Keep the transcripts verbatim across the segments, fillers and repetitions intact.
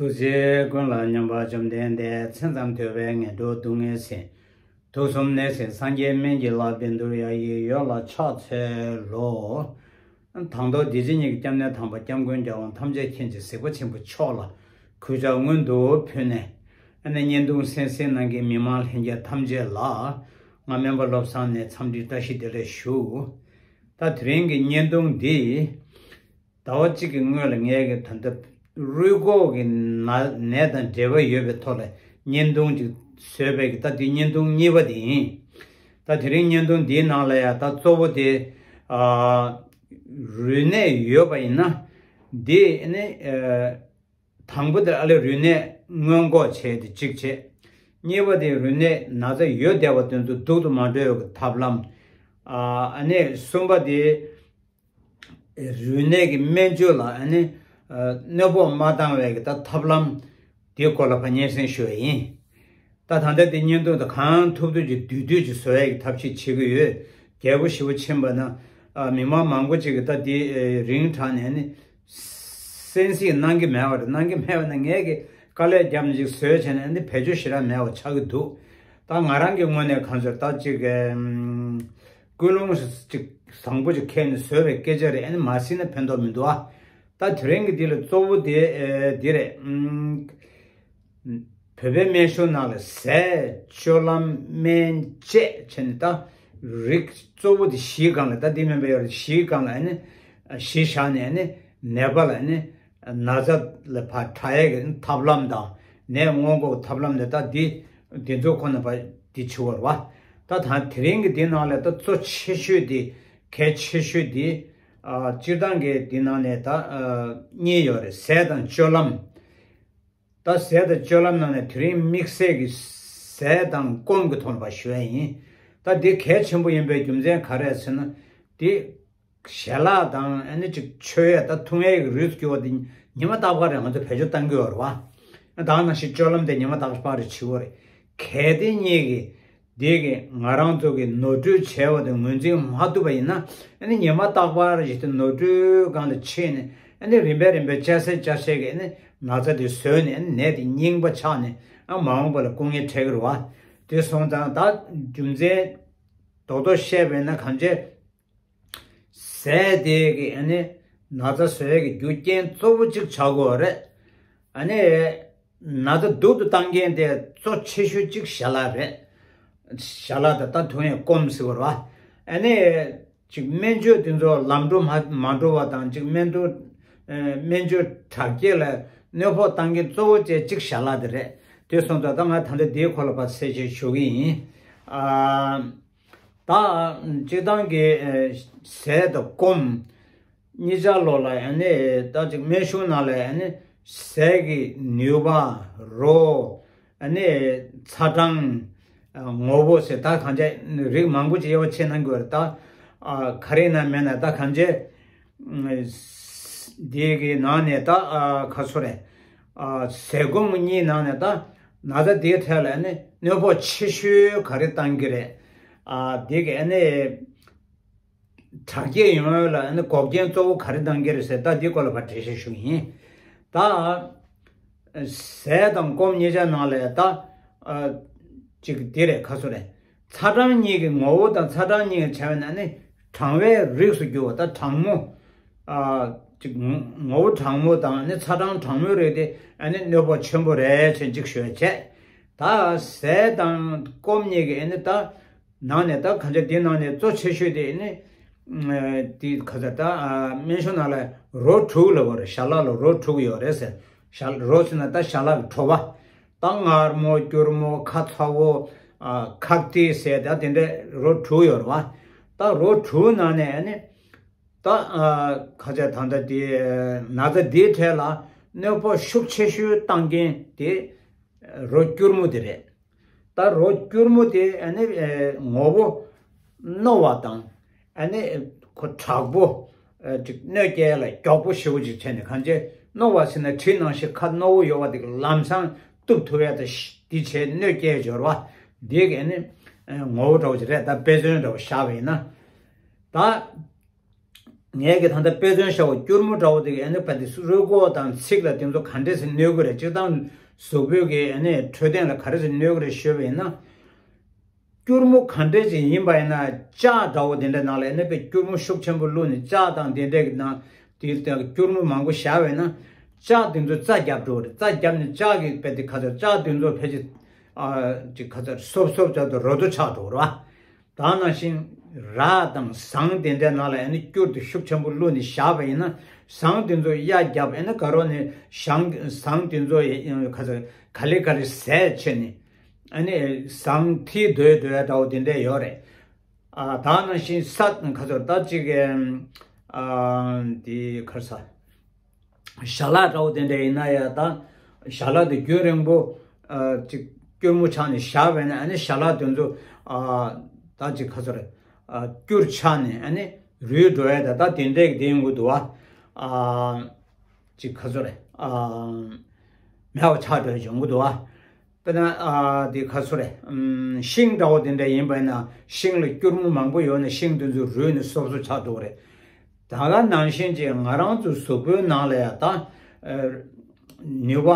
ཐུགས་རྗེ་ཀུན་ལ་མཉམ་པ་བཅོམ་ལྡན་འདས། མཚན་ཙམ་ཐོས་པས་ངན་འགྲོ་སྡུག་བསྔལ་སེལ། དུག་གསུམ་ནད་སེལ་སངས་རྒྱས་སྨན་གྱི་བླ། བཻ་ཌཱུརྱ་ཡི་འོད་ལ་ཕྱག་འཚལ་ལོ། དང་ཐོག་འདི་ཕྱི་གཉིས་ཀྱི་སྐྱབས་གནས་དམ་པ་སྐྱབས་མགོན་རྒྱལ་དབང་ཐམས་ཅད་མཁྱེན་ཅིང་གཟིགས་པ་ཆེན་པོ་མཆོག་ལ་གུས་ཕྱག་སྔོན་དུ་ཕུལ་ནས། ཨ་ནི་བརྙན་ཐུང་གསན་གཟིགས་གནང་མཁན་མི་མང་ལྷན་རྒྱས་ཐམས་ཅད་ལ་ང་སྨན་པ་བློ་བཟང་ནས་འཚམས་འདྲི་བཀྲ་ཤིས་བདེ་ལེགས་ཞུ། ད་དེ་རིང་གི་བརྙན་ཐུང་འདི། ཟླ་བ་གཅིག་གི་སྔོན་ལ་ངས་ཀྱི་ད་ལྟ་རུས་ཁོག་གི་ན་ནད་དང་འབྲེལ་བ་ཡོད་པའི་ཐོག་ལ་བརྙན་ཐུང་ཅིག་བཟོས་པའི་གི་ད་དེ་བརྙན་ཐུང་གཉིས་པ་དེ་ཡིན། ད་དེ་རིང་བརྙན་ཐུང་འདིའི་ནང་ལ་ཡང་ད་གཙོ་བོ་དེ་ཨ་རུས་ནད་ཡོད་པ་ཡིན་ན་འདི་ནི་ཨ་དང་པོ་དེ་ཨ་ལས་རུས་ནད་སྔོན་འགོག་བྱས་ཏེ་གཅིག་བྱས། གཉིས་པ་དེ་རུས་ནད་ན་ཚ་ཡོད་བསྡད་པ་དེ་ཚོ་སྡུག་ཏུ་མ་འགྲོ་བའི་གི་ཐབས་ལམ། ཨ་ནི་གསུམ་པ་དེ། རུས་ནད་ཀྱི་སྨན་བཅོས་ལ་ཨ་ནི་ཨ་གནོད་པ་མ་བཏང་བའི་གི་ད་ཐབས་ལམ་དེའི་སྐོར་ལ་ཕར་སྙན་སེང་ཞུ་བ་ཡིན། ད་ད་ལྟ་དེ་བརྙན་ཐུང་དུ་གང་ཐུབ་ཐུབ་ཀྱིས་བསྡུས་བསྡུས་ཀྱིས་བཟོ་ཡ་གི་ཐབས་ཤེས་བྱེད་ཀྱི་ཡོད། རྒྱལ་པོ་ཞེ་པོ་ཕྱིན་པ་ན་ཨ་མི་མང་མང་པོ་ཅིག་གིས་ད་དེ་ཨ་རིང་དྲགས་ནས་ཨ་ནི་གསན་གཟིགས་གནང་གི་མེད་པ་རེད། གནང་གི་མེད་པ་ན་ངས་ཀྱི་དཀའ་ལས་བརྒྱབ་ནས་ཅིག་བཟོས་བྱས་ནས་ཨ་ནི་བེད་སྤྱོད་ཞེ་དྲག་མེད་པ་ཆགས་ཀྱི་འདུག་ད་ང་རང་གི་ངོས་ནས་གང་ཟེར་ད་ཅིག་ཨ་ཀུན་སློང་ཅིག་བཟང་པོ་ཅིག་འཁྱེར་ནས་བཟོས་པའི་སྐད་ཆ་རེད། ཨ་ནི་མ་གཟིགས་ན་ཕན་ཐོགས་མི་འདུག་ཨ། ད་དེ་རིང་གི་འདི་ལ་གཙོ་བོ་དེ་ཨེ་འདི་རེད། ཨུམ། བོད་པའི་སྨན་གཞུང་ནང་ལ་ཟས་སྤྱོད་ལམ་སྨན་དཔྱད་བྱས་ནས་ད་རིགས་གཙོ་བོ་དེ་བཞིའི་སྒང་ལ་ད་འདི་མིན་པ་ཡོད་རེད། བཞིའི་སྒང་ལ་ཨ་ནི་གཞི་བཞག་ནས་ཨ་ནི་ནད་པ་ལ་ཨ་ནི་ན་ཚ་ལ་ཕར་དྲག་ཡས་ཀྱི་ཐབས་ལམ་དང་ནད་སྔོན་འགོག་ཐབས་ལམ་དེ་ད་འདི་འདི་ཚོ་ཁོ་ན་པ་འདི་བྱེད་པ་རེད་བ། ད་ད་དེ་རིང་གི་འདི་ནང་ལ་ད་གཙོ་ཆེ་ཤོས་འདི་གལ་ཆེ་ཤོས་འདི་ཨ་སྤྱིར་བཏང་གི་འདི་ནང་ནས་ད་ཨ་གཉིས་ཡོད་རེད། ཟས་དང་སྤྱོད་ལམ། ད་ཟས་དང་སྤྱོད་ལམ་ནང་ནས་དེ་རིང་དམིགས་བསལ་གྱི་ཟས་དང་སྐོམ་གྱི་ཐོག་ལ་ཞུ་ཡ་ཡིན། ད་འདི་གལ་ཆེན་པོ་ཡིན་པའི་རྒྱུ་མཚན་ག་རེ་ཟེར་ན། འདི་ཞལ་ལག་དང་ཨ་ནི་ཅིག་མཆོད་ཡས་ད་འཐུང་ཡས་ཀྱི་རིགས་སུ་གྱུར་པ་འདི་ཉི་མ་རྟག་པར་རེད་ང་ཚོ་བེད་སྤྱོད་གཏང་གི་ཡོད་རེད་བ། ད་ག་ནང་བཞིན་སྤྱོད་ལམ་དེ་ཉི་མ་རྟག་པར་རེད་བྱེད་དགོས་རེད། གལ་ཏེ་གཉིས་ཀྱིས་འདི་གི་ང་རང་ཚོ་གི་ནོར་འཁྲུལ་བྱས་པ་དེ་ངོས་འཛིན་མ་ཐུབ་པ་ཡིན་ན། ཨ་ནི་ཉི་མ་རྟག་པར་ཞིག་ཏུ་ནོར་འཁྲུལ་སྒང་ལ་ཕྱིན་ནས་ཨ་ནི་རིམ་པས་རིམ་པས་ཅ་ཆས་ཅ་ཆས་ཀྱི་ཨ་ནི་ན་ཚ་དེ་བཟོས་ནས་ཨ་ནི་ནད་དེ་རྙིང་པ་ཆགས་ནས་ཨ་མ་འོངས་པ་ལ་སྐུ་ངལ་འཕྲད་ཀྱི་རེད་བ། དེ་སོང་ཙང་ད་རྒྱུ་མཚན་རྡོག་རྡོག་བཤད་པས་ན་གང་བྱས། ཟས་དེ་གི་ཨ་ནི་ན་ཚ་བཟོ་ཡས་ཀྱི་རྒྱུ་རྐྱེན་གཙོ་བོ་གཅིག་ཆགས་ཀྱི་ཡོད་རེད། ཨ་ནི་ན་ཚ་སྡུག་ཏུ་བཏང་མཁན་དེ་གཙོ་ཆེ་ཤོས་གཅིག་ཞལ་ལག་རེད། ཞལ་ལག་དང་ད་འཐུང་ཡས་སྐོམ་ཟེར་བ་རེད་བ། ཨ་ནི་ཅིག་སྨན་བཅོས་དེ་ཚོ་ལམ་འགྲོ་མ་མ་འགྲོ་བ་དང་ཅིག་སྨན་བཅོས་ཨ་སྨན་བཅོས་དྲག་སྐྱེད་ལ་གནོད་ཕོག་བཏང་མཁན་གཙོ་བོ་བཅས་གཅིག་ཞལ་ལག་དེ་རེད། དེ་སོང་ཙང་ད་ང་ད་ལྟ་འདིའི་སྐོར་ལ་ཕར་གསལ་བཤད་ཞུ་གི་ཡིན། ཨ། ད་སྤྱིར་བཏང་གི་ཨ་ཟས་དང་སྐོམ་གཉིས་ཆར་ལོགས་ལ་ཨ་ནི་ད་ཅིག་སྨན་གཞུང་ནང་ལ་ཨ་ནི་ཟས་ཀྱི་ནུས་པ། རོ། ཨ་ནི་ཚ་གྲང་། ཨ་ངོ་བོ་ཟེར་ད་གང་བྱས་རིགས་མང་པོ་ཅིག་དབྱེ་བ་ཕྱེ་གནང་དགོས་རེད་ད། ཨ་ག་རེ་ཡིན་ན་མེད་ན་ད་གང་བྱས། འདི་གི་ནང་ནས་ད་ཨ་ཁ་སོ་རེད། ཨ་ཟས་སྐོམ་གཉིས་ནང་ནས་ད་ན་ཚ་འདིའི་ཐད་ལ་ཨ་ནི་གནོད་ཕོག་ཆེ་ཤོས་ག་རེ་བཏང་གི་རེད། ཨ་འདི་གི་ཨ་ནི་དྲག་སྐྱེད་ཡོང་ཡ་ལ་ཨ་ནི་འགོག་རྐྱེན་གཙོ་བོ་ག་རེ་བཏང་གི་རེད་ཟེར་ད་འདིའི་སྐོར་ལ་ཕར་འགྲེལ་བཤད་ཞུ་གི་ཡིན། ད་ཟས་དང་སྐོམ་གཉིས་ཆ་ནང་ལ་ད་ཨ་ཅིག་འདི་རེད་ཁ་སོ་རེད། ཚ་གྲང་གཉིས་ཀྱི་ངོ་བོ་དང་ཚ་གྲང་གཉིས་ཀྱི་བྱ་བ་ནི་ཨ་ནི་གྲང་བའི་རིགས་སུ་གྱུར་པ་ད་གྲང་མོ། ཨ་ཅིག་ངོ་བོ་གྲང་མོ་དང་ཨ་ནི་ཚ་གྲང་གྲང་མོའི་རིགས་དེ་ཨ་ནི་གནོད་པ་ཆེན་པོ་རེད་ཅེས་ཅིག་ཞུ་བ་བྱས། ད་ཟས་དང་སྐོམ་གཉིས་ཀྱི་ཨ་ནི་ད་ནང་ནས་ད་གང་ཅི་དེ་ནང་ནས་གཙོ་ཆེ་ཤོས་དེ་ཨ་ནི་དེ་ག་ཚ་ད་སྨན་གཞུང་ནང་ལ་རོ་དྲུག་ལབ་པ་རེད། ཞལ་ལག་ལ་རོ་དྲུག་ཡོད་རེད་ཟེར། ཞལ་རོ་ཟེར་ན་ད་ཞལ་ལག་གི་བྲོ་བ། ད་མངར་མོ་སྐྱུར་མོ་ཁ་ཚ་བོ། ཨ་ཁག་ཏི་ཟེར་ད་དེ་འདྲའི་རོ་དྲུག་ཡོད་རེད་བ། ད་རོ་དྲུག་ནང་ནས་ཨ་ནི་ད་ཨ་ཁ་ཆ་ད་ལྟ་དེ་ན་ཚ་འདིའི་གྲས་ལ་གནོད་པ་ཤུགས་ཆེ་ཤོས་བཏང་མཁན་དེ་རོ་སྐྱུར་མོ་དེ་རེད། ད་རོ་སྐྱུར་མོ་དེ་ཨ་ནི་ཨེ་ངོ་བོ་རྣོ་བ་དང་ཨ་ནི་ཁོ་དྲག་པོ་ཨ་ཅིག་གནོད་སྐྱེལ་ལ་མགྱོགས་པོ་ཞེ་པོ་ཅིག་བྱས་ནས་གང་ཅི་རྣོ་བ་ཟེར་ན་གྲི་ནང་བཞིན་ཁ་རྣོ་བོ་ཡོད་པ་དེ་ལམ་སང་གཏུབ་ཐུབ་ཡ་ད་འདི་བྱས་གནོད་སྐྱེལ་སྦྱོར་བ་འདི་གི་ཨ་ནི་ངོ་བོ་འདྲ་བོ་ཅིག་རེད། ད་དཔེ་མཚོན་འདྲ་བོ་བཞག་པ་ཡིན་ན་ད། ངས་ཀྱི་ད་ལྟ་དཔེ་མཚོན་བྱ་བ་སྐྱུར་མོ་འདྲ་བོ་དེ་གི་ཨ་ནི་པ་དེ་རུས་ཁོག་དང་ཚིགས་ལ་དེ་ཚོ་ག་འདྲས་སེ་གནོད་གི་རེད། སྤྱིར་བཏང་གཟུགས་པོའི་གི་ཨ་ནི་འཕྲོད་བསྟེན་ལ་ག་རེ་སེ་གནོད་གི་རེད་ཞུས་པ་ཡིན་ན། སྐྱུར་མོ་ག་འདྲས་ཅིག་ཡིན་པ་ཡིན་ན། ལྕགས་འདྲ་བོ་དེ་འདྲ་ནང་ལ་ཨ་ནི་པའི་སྐྱུར་མོ་ཤུགས་ཆེན་པོ་བླུགས་ནས། ལྕགས་དང་དེ་འདྲས་ཀྱི་ནང་དེ་སྐྱུར་མོ་མང་པོ་བཞག་པ་ཡིན་ན། ལྕགས་དེ་ཚོ་རྩ་རྒྱབ་འགྲོ་གི་རེད། རྩ་རྒྱབ་ནས་ལྕགས་ཀྱི་པའི་དེ་ག་ཚོད་ལྕགས་དེ་ཚོ་ཕལ་ཆེར་ཨ་ཅིག་ག་ཚོད་སོབ་སོབ་ཆགས་འགྲོ། རོ་ཏོ་ཆགས་འགྲོ་གི་རེད་བ། ད་ནང་བཞིན་ར་དང་ཟངས་དེ་འདྲའི་ནང་ལ་ཨ་ནི་སྐྱུར་དེ་ཤུགས་ཆེན་པོ་བླུགས་ནས་བཞག་པ་ཡིན་ན། ཟངས་དེ་ཚོ་གཡའ་བརྒྱབ། ཨ་ནི་དགའ་རོགས་ནས་ཟངས་ཟངས་དེ་ཚོ་ཡ་ག་ཚོད་ག་ལེ་ག་ལེ་ཟད་ཕྱིན་ནས། ཨ་ནི་ཟངས་ཐིལ་རྡོལ་རྡོལ་ཡ་འདྲ་བོ་དེ་འདྲ་ཡོད་རེད། ཨ་ད་ནང་བཞིན་ས་ག་ཚོད་ད་ཅིག་ཨ་དེ་ག་རེ་ཟ། ཞལ་ལག་འདྲ་བོ་དེ་འདྲ་ཡིན་ན་ཡང་ད་ཞལ་ལག་དེ་རྒྱུན་རིང་པོ་ཨ་ཅིག་སྐྱུར་མོ་ཆགས་ནས་བཞག་པ་ཡིན་ན། ཨ་ནི་ཞལ་ལག་དེ་ཚོ་ཨ་ད་ཅིག་ག་ཚོད་རེད། ཨ་སྐྱུར་ཆགས་ནས་ཨ་ནི་རུལ་འགྲོ་ཡ་ད་ད་དེ་འདྲས་ཀྱི་དེ་ཡོང་གི་འདུག་བ། ཨ་ཅིག་ག་ཚོད་རེད། ཨ་མེད་པ་ཆགས་འགྲོ་ཡ་ཡོང་གི་འདུག་བ། དཔེར་ན་ཨ་དེ་ག་ཚོད་རེད། ཨམ་ཤིང་འདྲ་བོ་དེ་འདྲ་ཡིན་པ་ཡིན་ན། ཤིང་ལ་སྐྱུར་མོ་མང་པོ་ཡོད་ན་ཤིང་དེ་ཚོ་རུལ་ནས་སོབ་སོབ་ཆགས་འགྲོ་གི་རེད། ད་ག་ནང་བཞིན་གྱི་ང་རང་ཚོ་གཟུགས་པོའི་ནང་ལ་ཡང་ད་ཨ་ནུས་པ་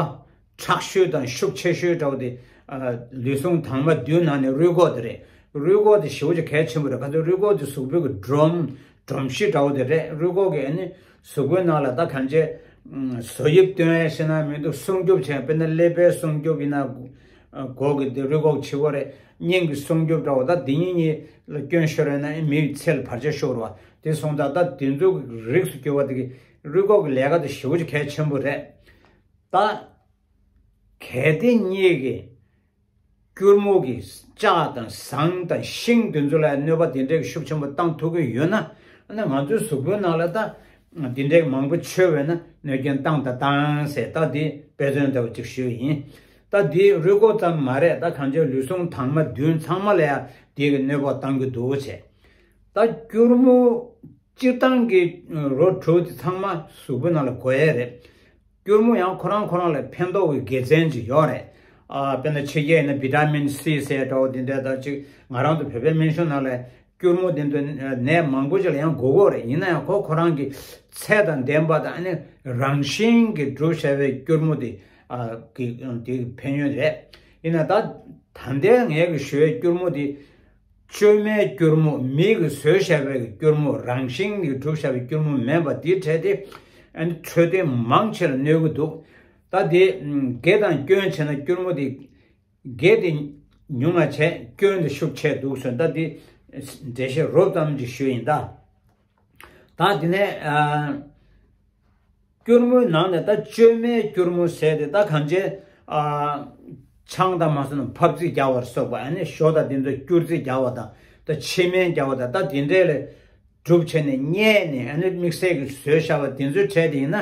དྲག་ཤོས་དང་ཤུགས་ཆེ་ཤོས་འདྲ་བོ་དེ་ཨ་ལུས་ཟུངས་དྭངས་མ་བདུན་ནང་ནས་རུས་ཁོག་དེ་རེད། རུས་ཁོག་དེ་ཞེ་པོ་ཅིག་གལ་ཆེན་པོ་རེད། ག་ཚོད་རུས་ཁོག་དེ་གཟུགས་པོའི་གི་སྒྲོམ་སྒྲོམ་གཞི་འདྲ་བོ་དེ་རེད། རུས་ཁོག་གི་ཨ་ནི་གཟུགས་པོའི་ནང་ལ་ད་གང་བྱས་ཨ་བཟོ་དབྱིབས་སྟོན་ཡས་ཟེར་ན་མི་འདུག་སྲུང་སྐྱོབ་བྱས། དཔེར་ན་ཀླད་པའི་སྲུང་སྐྱོབ་ཡིན་ན། མགོ་གི་དེ་རུས་ཁོག་ཕྱི་པོ་རེད། སྙིང་གི་སྲུང་སྐྱོབ་འདྲ་བོ། ད་འདི་གཉིས་གཉིས་ལ་སྐྱོན་ཤོར་ཡོད་ན་མིའི་ཚེ་ལ་བར་ཆད་ཤོར་བ། དེ་སོང་ཙང་ད་དེ་ཚོ་གི་རིགས་སུ་གྱུར་པ་དེ་གི་རུས་ཁོག་གི་ལས་ཀ་དེ་ཞེ་པོ་ཅིག་གལ་ཆེན་པོ་རེད། ད་གལ་ཏེ་གཉིས་ཀྱི་སྐྱུར་མོ་གི་ལྕགས་དང་ཟངས་དང་ཤིང་དེ་ཚོ་ལ་གནོད་པ་དེ་འདྲའི་ཤུགས་ཆེན་པོ་བཏང་ཐུབ་ཀྱི་ཡོད་ན། ཨ་ནི་ང་ཚོའི་གཟུགས་པོའི་ནང་ལ་ད་དེ་འདྲའི་མང་པོ་ཆོད་པས་ན་གནོད་སྐྱོན་བཏང་དང་བཏང་ཟེར། ད་དེ་དཔེ་མཚོན་ལྟ་བུ་ཅིག་ཞུས་ཡིན། ད་དེ་རུས་ཁོག་ཙམ་མ་རེད། ད་གང་ཅི་ལུས་ཟུངས་དྭངས་མ་བདུན་ཚང་མ་ལ་ཡང་དེ་གི་གནོད་པ་བཏང་གི་འདུག་བྱས། ད་སྐྱུར་མོ་སྤྱིར་བཏང་གི་རོ་དྲུག་དེ་ཚང་མ་གཟུགས་པོའི་ནང་ལ་དགོས་ཡས་རེད། སྐྱུར་མོ་ཡང་ཁོ་རང་ཁོ་རང་ལ་ཕན་ཐོགས་ཀྱི་དགེ་མཚན་ཅིག་ཡོད་རེད། ཨ་དཔེར་ན་ཕྱི་རྒྱལ་ཡིན་ན་བི་ཏ་མིན་སི་ཟེར་འདྲ་བོ་དེ་འདྲ། ད་ཅིག་ང་རང་ཚོ་བོད་པའི་སྨན་གཞུང་ནང་ལ་སྐྱུར་མོ་དེ་ཚོ་ནད་མང་པོ་ཅིག་ལ་ཡང་དགོས་ཀྱི་ཡོད་རེད། ཡིན་ན་ཡང་ཁོ་ཁོ་རང་གི་ཚད་དང་ལྡན་པ་དང་། ཨ་ནི་རང་བཞིན་གྱིས་གྲུབ་བཞག་པའི་སྐྱུར་མོ་དེ་ཨ་གི་དེ་ཕན་ཡོན་རེད། ཡིན་ན་ད་ད་ལྟའི་ངས་གི་ཞུ་བའི་སྐྱུར་མོ་དེ་བཅོས་མའི་སྐྱུར་མོ། མི་གིས་བཟོས་བཞག་པའི་སྐྱུར་མོ། རང་བཞིན་གྱིས་གྲུབ་བཞག་པའི་སྐྱུར་མོ་མིན་པ་དེའི་གྲས་དེ་ཨ་ནི་འཕྲོད་བསྟེན་མང་ཆེ་ལ་གནོད་ཀྱི་འདུག་ད་དེ་དགེ་དང་སྐྱོན་བྱས་ན་སྐྱུར་མོ་དེ་དགེ་དེ་ཉུང་ང་བྱས། སྐྱོན་དེ་ཤུགས་ཆེ་འདུག་ཟེར། ད་དེ་འགྲེལ་བཤད་རོབ་ཙམ་ཅིག་ཞུས་ཡིན། ད་ད་དེ་ནས་ཨ། སྐྱུར་མོའི་ནང་ནས་ད་བཅོས་མའི་སྐྱུར་མོ་ཟེར་དེ་ད་གང་ཅི་ཨ་ཆང་དང་མ་སོང་ན་ཕབ་རྩི་རྒྱག་པར་སོགས་པ། ཨ་ནི་ཞོ་དང་དེ་ཚོ་སྐྱུར་རྩི་རྒྱག་པ་དང་། ད་ཕྱེ་སྨན་རྒྱག་པ་དང་། ད་དེ་འདྲས་ལས་གྲུབ་བྱས་ནས་བསྙལ་ནས་ཨ་ནི་དམིགས་བསལ་གྱི་བཟོས་བཞག་པ་དེ་ཚོའི་གྲས་དེ་ཡིན་ན་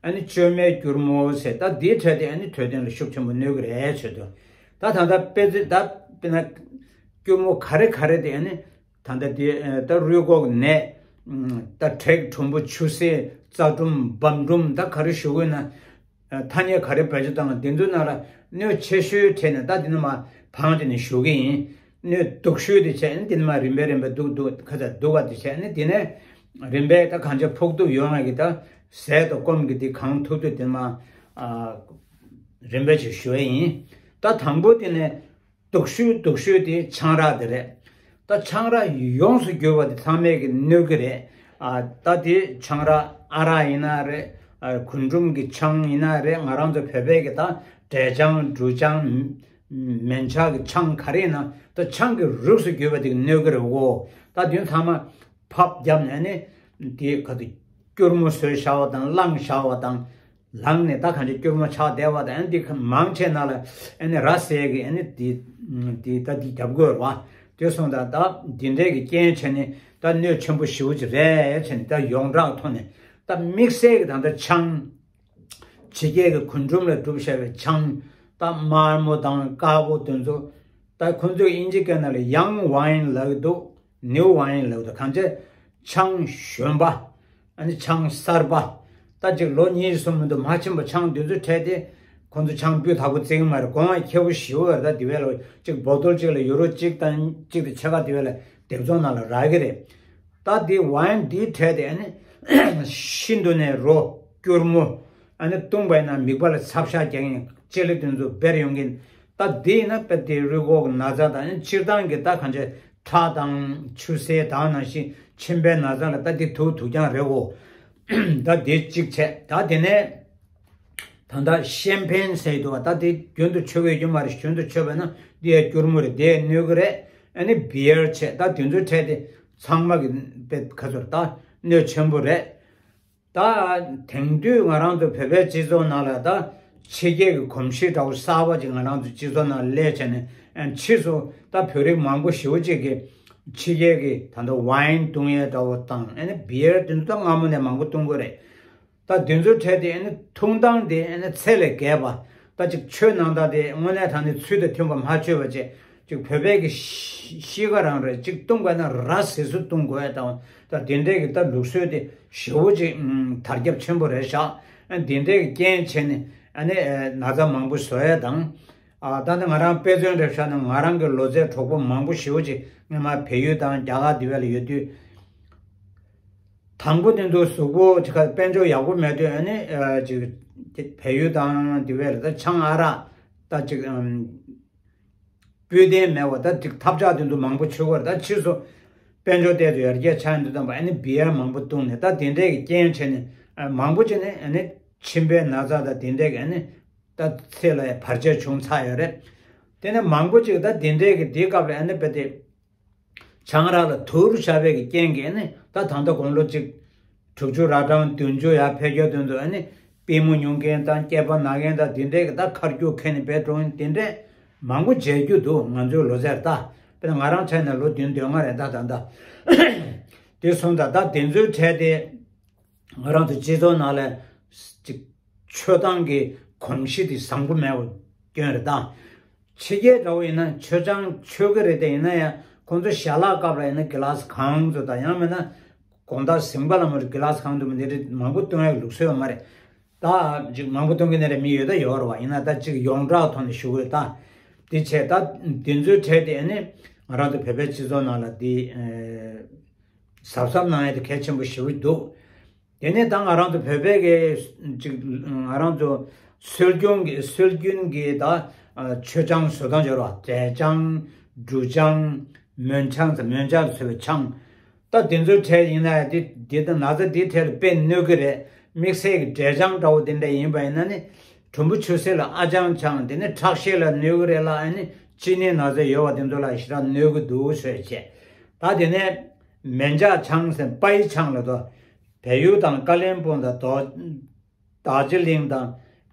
ཨ་ནི་བཅོས་མའི་སྐྱུར་མོ་ཟེར། ད་དེའི་གྲས་དེ་ཨ་ནི་འཕྲོད་བསྟེན་ལ་ཤུགས་ཆེན་པོ་གནོད་ཀྱི་རེད་བྱས་དུས། ད་ད་ལྟ་དཔེ་ཚོད་ད་དཔེར་ན་སྐྱུར་མོ་ག་རེ་ག་རེ་དེ་ཨ་ནི། ད་ལྟ་དེ་ད་རུས་ཁོག་ནད། ད་དྲེག་གྲུམ་བུ་ཆུ་སེར་རྩ་གྲུམ་བམ་གྲུམ་ད་ག་རེ་ཞུ་དགོས་ན། ཐ་སྙད་ག་རེ་བེད་སྤྱོད་བཏང་དེ་ཚོའི་ནང་ལ་གནོད་ཆེ་ཤོས་གྲས་ནས་ད་དེ་ནས་མར་བང་སྟེ་ནས་ཞུ་གི་ཡིན། གནོད་སྡུག་ཤོས་དེ་བྱས་ནས་དེ་ནས་མར་རིམ་པས་རིམ་པས་སྡུག་སྡུག་ཁ་ཚ་སྡུག་ག་དེ་བྱས་ནས་དེ་ནས་རིམ་པས་ད་གང་ཅི་ཕོག་ཐུག་ཡོང་ཡ་གི་ད་ཟས་དང་སྐོམ་གི་དེ་གང་ཐུབ་ཐུབ་དེ་ནས་མར་རིམ་པས་ཅིག་ཞུ་ཡ་ཡིན། ད་དང་པོ་དེ་ནས། སྡུག་ཤོས་སྡུག་ཤོས་དེ་ཆང་རག་དེ་རེད། ད་ཆང་རག་ཡོངས་སུ་གྱུར་པ་དེ་ཚང་མས་ཀྱི་གནོད་ཀྱི་རེད། ཨ་ད་དེ་ཆང་རག་ཨ་རག་ཡིན་ན་རེད། ཨ་རྒུན་འབྲུམ་གྱི་ཆང་ཡིན་ན་རེད། ང་རང་ཚོ་བོད་པའི་གི་ད་འབྲས་ཆང་འབྲུ་ཆང་མན་ཆག་གི་ཆང་ག་རེ་ཡིན་ན་ད་ཆང་གི་རིགས་སུ་གྱུར་པ་དེ་གི་གནོད་ཀྱི་རེད་གོ། ད་དེ་ཚང་མ་ཕབ་བརྒྱབ་ནས་ནི་དེ་ག་དུ་སྐྱུར་མོ་བཟོས་བཞག་པ་དང་བླངས་བཞག་པ་དང་། ལངས་ནས་ད་གང་ཅི་སྐྱུར་མོ་ཆགས་བསྡད་པ་དང་། ཨ་ནི་འདི་མང་ཆེ་ན་ལ་ཨ་ནི་ར་བཟས་ཀྱི་ཨ་ནི་འདི་འདི་ད་འདི་རྒྱབ་དགོས་རེད་བ། དེ་སོང་ད་ད་འདི་འདྲས་ཀྱི་རྐྱེན་བྱས་ནས་ད་གནོད་ཆེན་པོ་ཞེ་པོ་ཅིག་རེད་བྱས་ནས། ད་ཡོངས་གྲགས་ཐོག་ནས་ད་དམིགས་བསལ་གྱི་ད་ལྟ་ཆང་། ཕྱི་རྒྱལ་གྱི་རྒུན་འབྲུམ་ལས་གྲུབ་བྱས་པའི་ཆང་། ད་དམར་མོ་དང་དཀར་པོ་དེ་ཚོ། ད་ཁོང་ཚོས་དབྱིན་ཇི་སྐད་ནང་ལ་ཡང་ཝའིན་ལབ་ཀྱི་འདུག་ནིའུ་ཝའིན་ལབ་ཀྱི་འདུག་གང་ཅི་ཆང་གཞོན་པ། ཨ་ནི་ཆང་གསར་པ། ད་ཅིག་ལོ་ཉི་ཤུ་སོང་མི་འདུག་མ་ཕྱིན་པ་ཆང་དེ་ཚོ་འཕྲལ་དེ། ཁོང་ཚོ་ཆང་སྤུས་དག་པོ་བརྩི་གི་མ་རེད། གོང་ཡང་ཁེ་པོ་ཞེ་པོ་རེད། ད་དེ་བས་ལ་ཅིག་བོ་ཏོལ་གཅིག་ལ་ཡུ་རོ་གཅིག་དང་གཅིག་དང་ཕྱེད་ཀ་དེ་བས་ལ་སྡེབ་ཚོང་ནང་ལ་རག་གི་རེད། ད་དེ་ཝའིན་དེའི་གྲས་དེ་ཨ་ནི་ ཤིན་ཏུ་ནས་རོ་སྐྱུར་མོ། ཨ་ནི་བཏུང་བ་ཡིན་ན་མིད་པ་ལ་ཚབ་ཤ་རྒྱག་མཁན་ལྕེ་ལེ་དེ་ཚོ་འབར་ཡོང་གིན། ད་འདི་ཡིན་ན་དཔེ་དེ་རུས་ཁོག་གི་ན་ཚ་དང་ཨ་ནི་སྤྱིར་བཏང་གི་ད་གང་ཅི་ཁྲག་དང་ཆུ་སེར་དང་ནང་བཞིན་མཆིན་པའི་ན་ཚ་ལ་ད་འདི་ཐུག་ཐུག་ཀྱང་རེད་འོ། ད་འདི་གཅིག་བྱས། ད་དེ་ནས། ད་ལྟ་ཤེམ་ཕེན་ཟེར་འདུག་བ། ད་དེ་རྒྱུན་དུ་མཆོད་ཀྱི་ཡོད་མ་རེད། རྒྱུན་དུ་མཆོད་པས་ན་འདི་ཡང་སྐྱུར་མོ་རེད། དེ་ཡང་གནོད་ཀྱི་རེད། ཨ་ནི་བི་ཡར་བྱས། ད་དེ་ཚོའི་གྲས་དེ་ཚང་མ་གི་དཔེ་ཁ་ཚོར་ད་གནོད་ཆེན་པོ་རེད། ད་དེང་དུས་ང་རང་ཚོ་བོད་པའི་སྤྱི་ཚོགས་ནང་ལ་ད་ཕྱི་རྒྱལ་གྱི་གོམས་གཤིས་འདྲ་བོ་གསར་པ་ཅིག་ང་རང་ཚོ་སྤྱི་ཚོགས་ནང་སླེབས་བྱས་ནས་ཨ་ཕྱིས་སུ་ད་བོད་རིགས་མང་པོ་ཞེ་པོ་ཅིག་གིས་ཕྱི་རྒྱལ་གྱི་ད་ལྟ་ཝའིན་བཏུང་ཡས་འདྲ་བོ་དང་ཨ་ནི་བི་ཡར་དེ་ཚོ་ད་སྔ་མོ་ནས་མང་པོ་བཏུང་གི་རེད། ད་དེ་ཚོའི་གྲས་དེ་ཨ་ནི་འཐུང་སྟངས་དེ་ཨ་ནི་ཚད་ལས་བརྒལ་བ། ད་ཅིག་མཆོད་གནང་སྟངས་དེ་དངོས་གནས་དྲང་གནས་ཚུལ་དང་མཐུན་པ་མ་མཆོད་པ་བྱས། ཅིག་བོད་པའི་གི་ཤི་ཤི་ཁ་རང་རེད། ཅིག་བཏུང་དགོས་ན་ར་བཟི་བཟི་བཏུང་དགོས་དང་། ད་དེ་འདྲའི་གི་ད་ལུགས་སྲོལ་དེ་ཞེ་པོ་ཅིག་ཨུམ་དར་ཁྱབ་ཆེན་པོ་རེད་ཤག་ཨ་དེ་འདྲའི་གི་རྐྱེན་བྱས་ནས་ཨ་ནི་ཨེ་ན་ཚ་མང་པོ་བཟོ་ཡས་དང་། ཨ་ད་ནི་ང་རང་དཔེ་མཚོན་རེ་བཞག་ན་ང་རང་གི་ལོ་ཙཱའི་གྲོགས་པོ་མང་པོ་ཞེ་པོ་ཅིག་སྔོན་མ་བལ་ཡུལ་དང་རྒྱ་གར་དེ་བས་ལ་ཡོད་དུས། དང་པོ་དེ་ཚོ་གཟུགས་པོ་ཅིག་ག་དཔལ་འབྱོར་ཡག་པོ་མེད་དུས་ཨ་ནི་ཨ་ཅིག་བལ་ཡུལ་དང་དེ་བས་ལ་ད་ཆང་ཨ་རག་ད་ཅིག་ཨམ་སྤུས་ལྡན་མེད་པ། ད་ཅིག་ཐབས་ཆག་དེ་ཚོ་མང་པོ་མཆོད་ཀྱི་རེད། ད་ཕྱིས་སུ་དཔལ་འབྱོར་ཐད་དུ་ཡར་རྒྱས་ཆགས་ཡོང་དུས་ཙམ་པ་ཨ་ནི་བི་ཡར་མང་པོ་བཏུང་ནས། ད་དེ་འདྲས་ཀྱི་རྐྱེན་བྱས་ནས་ཨ་མང་པོ་བྱས་ནས་ཨ་ནི་མཆིན་པའི་ན་ཚ་དང་དེ་འདྲས་ཀྱི་ཨ་ནི་ད་ཚེ་ལ་བར་ཆད་བྱུང་ཚར་ཡོད་རེད། དེ་ནས་མང་པོ་ཅིག་ད་དེ་འདྲས་ཀྱི་དེའི་སྐབས་ལ་ཨ་ནི་དཔེ་དེ། ཆང་རག་ལ་དུར་བྱ་བའི་གི་རྐྱེན་གྱིས་ནི་ད་ད་ལྟ་དགུང་ལོ་གཅིག་དྲུག་ཅུ་ར་གྲངས་བདུན་ཅུ་ཡར་ཕེབས་རྒྱུ་དེ་ཚོ་ཨ་ནི་པུས་མོ་ཉུང་མཁན་དང་སྐེད་པ་ན་མཁན་དང་དེ་འདྲའི་གི་ད་ཁ་རྒྱུག་ཁེལ་ནས་བས་གྲོངས་དེ་འདྲའི་མང་པོ་མཇལ་རྒྱུ་འདུག་ང་ཚོའི་ལོ་ཙཱར་ད། དཔེར་ན་ང་རང་ཆ་ཡིན་ན་ལོ་བདུན་བདུན་ལྔ་རེད་ད་ད་ད། དེ་སོང་ཙང་ད་དེ་ཚོའི་གྲས་དེ་ང་རང་ཚོ་སྤྱི་ཚོགས་ནང་ལ་ཅིག་མཆོད་སྟངས་ཀྱི་གོམས་གཤིས་དེ་བཟང་པོ་མེད་པ་སྐྱོན་རེད་ད། ཕྱི་རྒྱལ་འདྲ་བོ་ཡིན་ན་མཆོད་ཆང་མཆོད་ཀྱི་རེད་དེ། ཡིན་ན་ཡང་ཁོང་ཚོ་ཞལ་ལག་སྐབས་ལ་ཡིན་ན་གི་ལཱ་སི་གང་ཚོ་དང་ཡང་མིན་ན་དགོང་དག་གཟིམ་ཁ་ལ་མོ་གི་ལཱ་སི་གང་དུ་མི་འདི་རེད་མང་པོ་བཏུང་ཡག་ལུགས་སྲོལ་ཡོད་མ་རེད། ད་ཅིག་མང་པོ་བཏུང་གི་ནི་རེད་མི་ཡོད་ད་ཡོད་རེད་བ། ཡིན་ན་ད་ཅིག་ཡོངས་གྲགས་ཐོག་ནས་ཞུ་གི་རེད་ད། དེ་བྱས་ད་དེ་ཚོའི་གྲས་དེ་ནི་ང་རང་ཚོ་བོད་པའི་སྤྱི་ཚོགས་ནང་ལ་དེ་གཟབ་གཟབ་གནང་ཡག་དེ་གལ་ཆེན་པོ་ཞེ་པོ་འདུག་དེ་ནས་ད་ང་རང་ཚོ་བོད་པའི་གི་ཅིག་ང་རང་ཚོ་སྲོལ་རྒྱུན་གྱི་སྲོལ་རྒྱུན་གྱི་ད་མཆོད་ཆང་བཟོ་སྟངས་སྦྱོར་བ། འབྲས་ཆང་། འབྲུ་ཆང་། མོན་ཆང་ཟེར་མོན་ཆང་བཟོ་བའི་ཆང་། ད་དེ་ཚོའི་གྲས་ཡིན་ན་ཡང་དེ་དེ་ད་ན་ཚ་དེའི་གྲས་ལ་དཔེ་གནོད་ཀྱི་རེད། དམིགས་བསལ་གྱི་འབྲས་ཆང་འདྲ་བོ་དེ་འདྲ་ཡིན་པ་ཡིན་ན་ནི་གྲུམ་བུ་ཆུ་སེར་ལ་ཨ་ཅང་ཆང་དེ་ནི་ཁྲག་ཤེད་ལ་གནོད་ཀྱི་རེད་ལ། ཨ་ནི་གཅིན་སྙི་ན་ཚ་ཡོད་པ་དེ་ཚོ་ལ་ཞེ་དྲག་གནོད་ཀྱི་འདུག་ཟེར་བྱས། ད་དེ་ནས་མེན་ཅག་ཆང་ཟེར་པའི་ཆང་ལ་དོ། བལ་ཡུལ་དང་ཀ་ལིམ་པོང་དང་དོ། རྡོ་རྗེ་གླིང་དང་།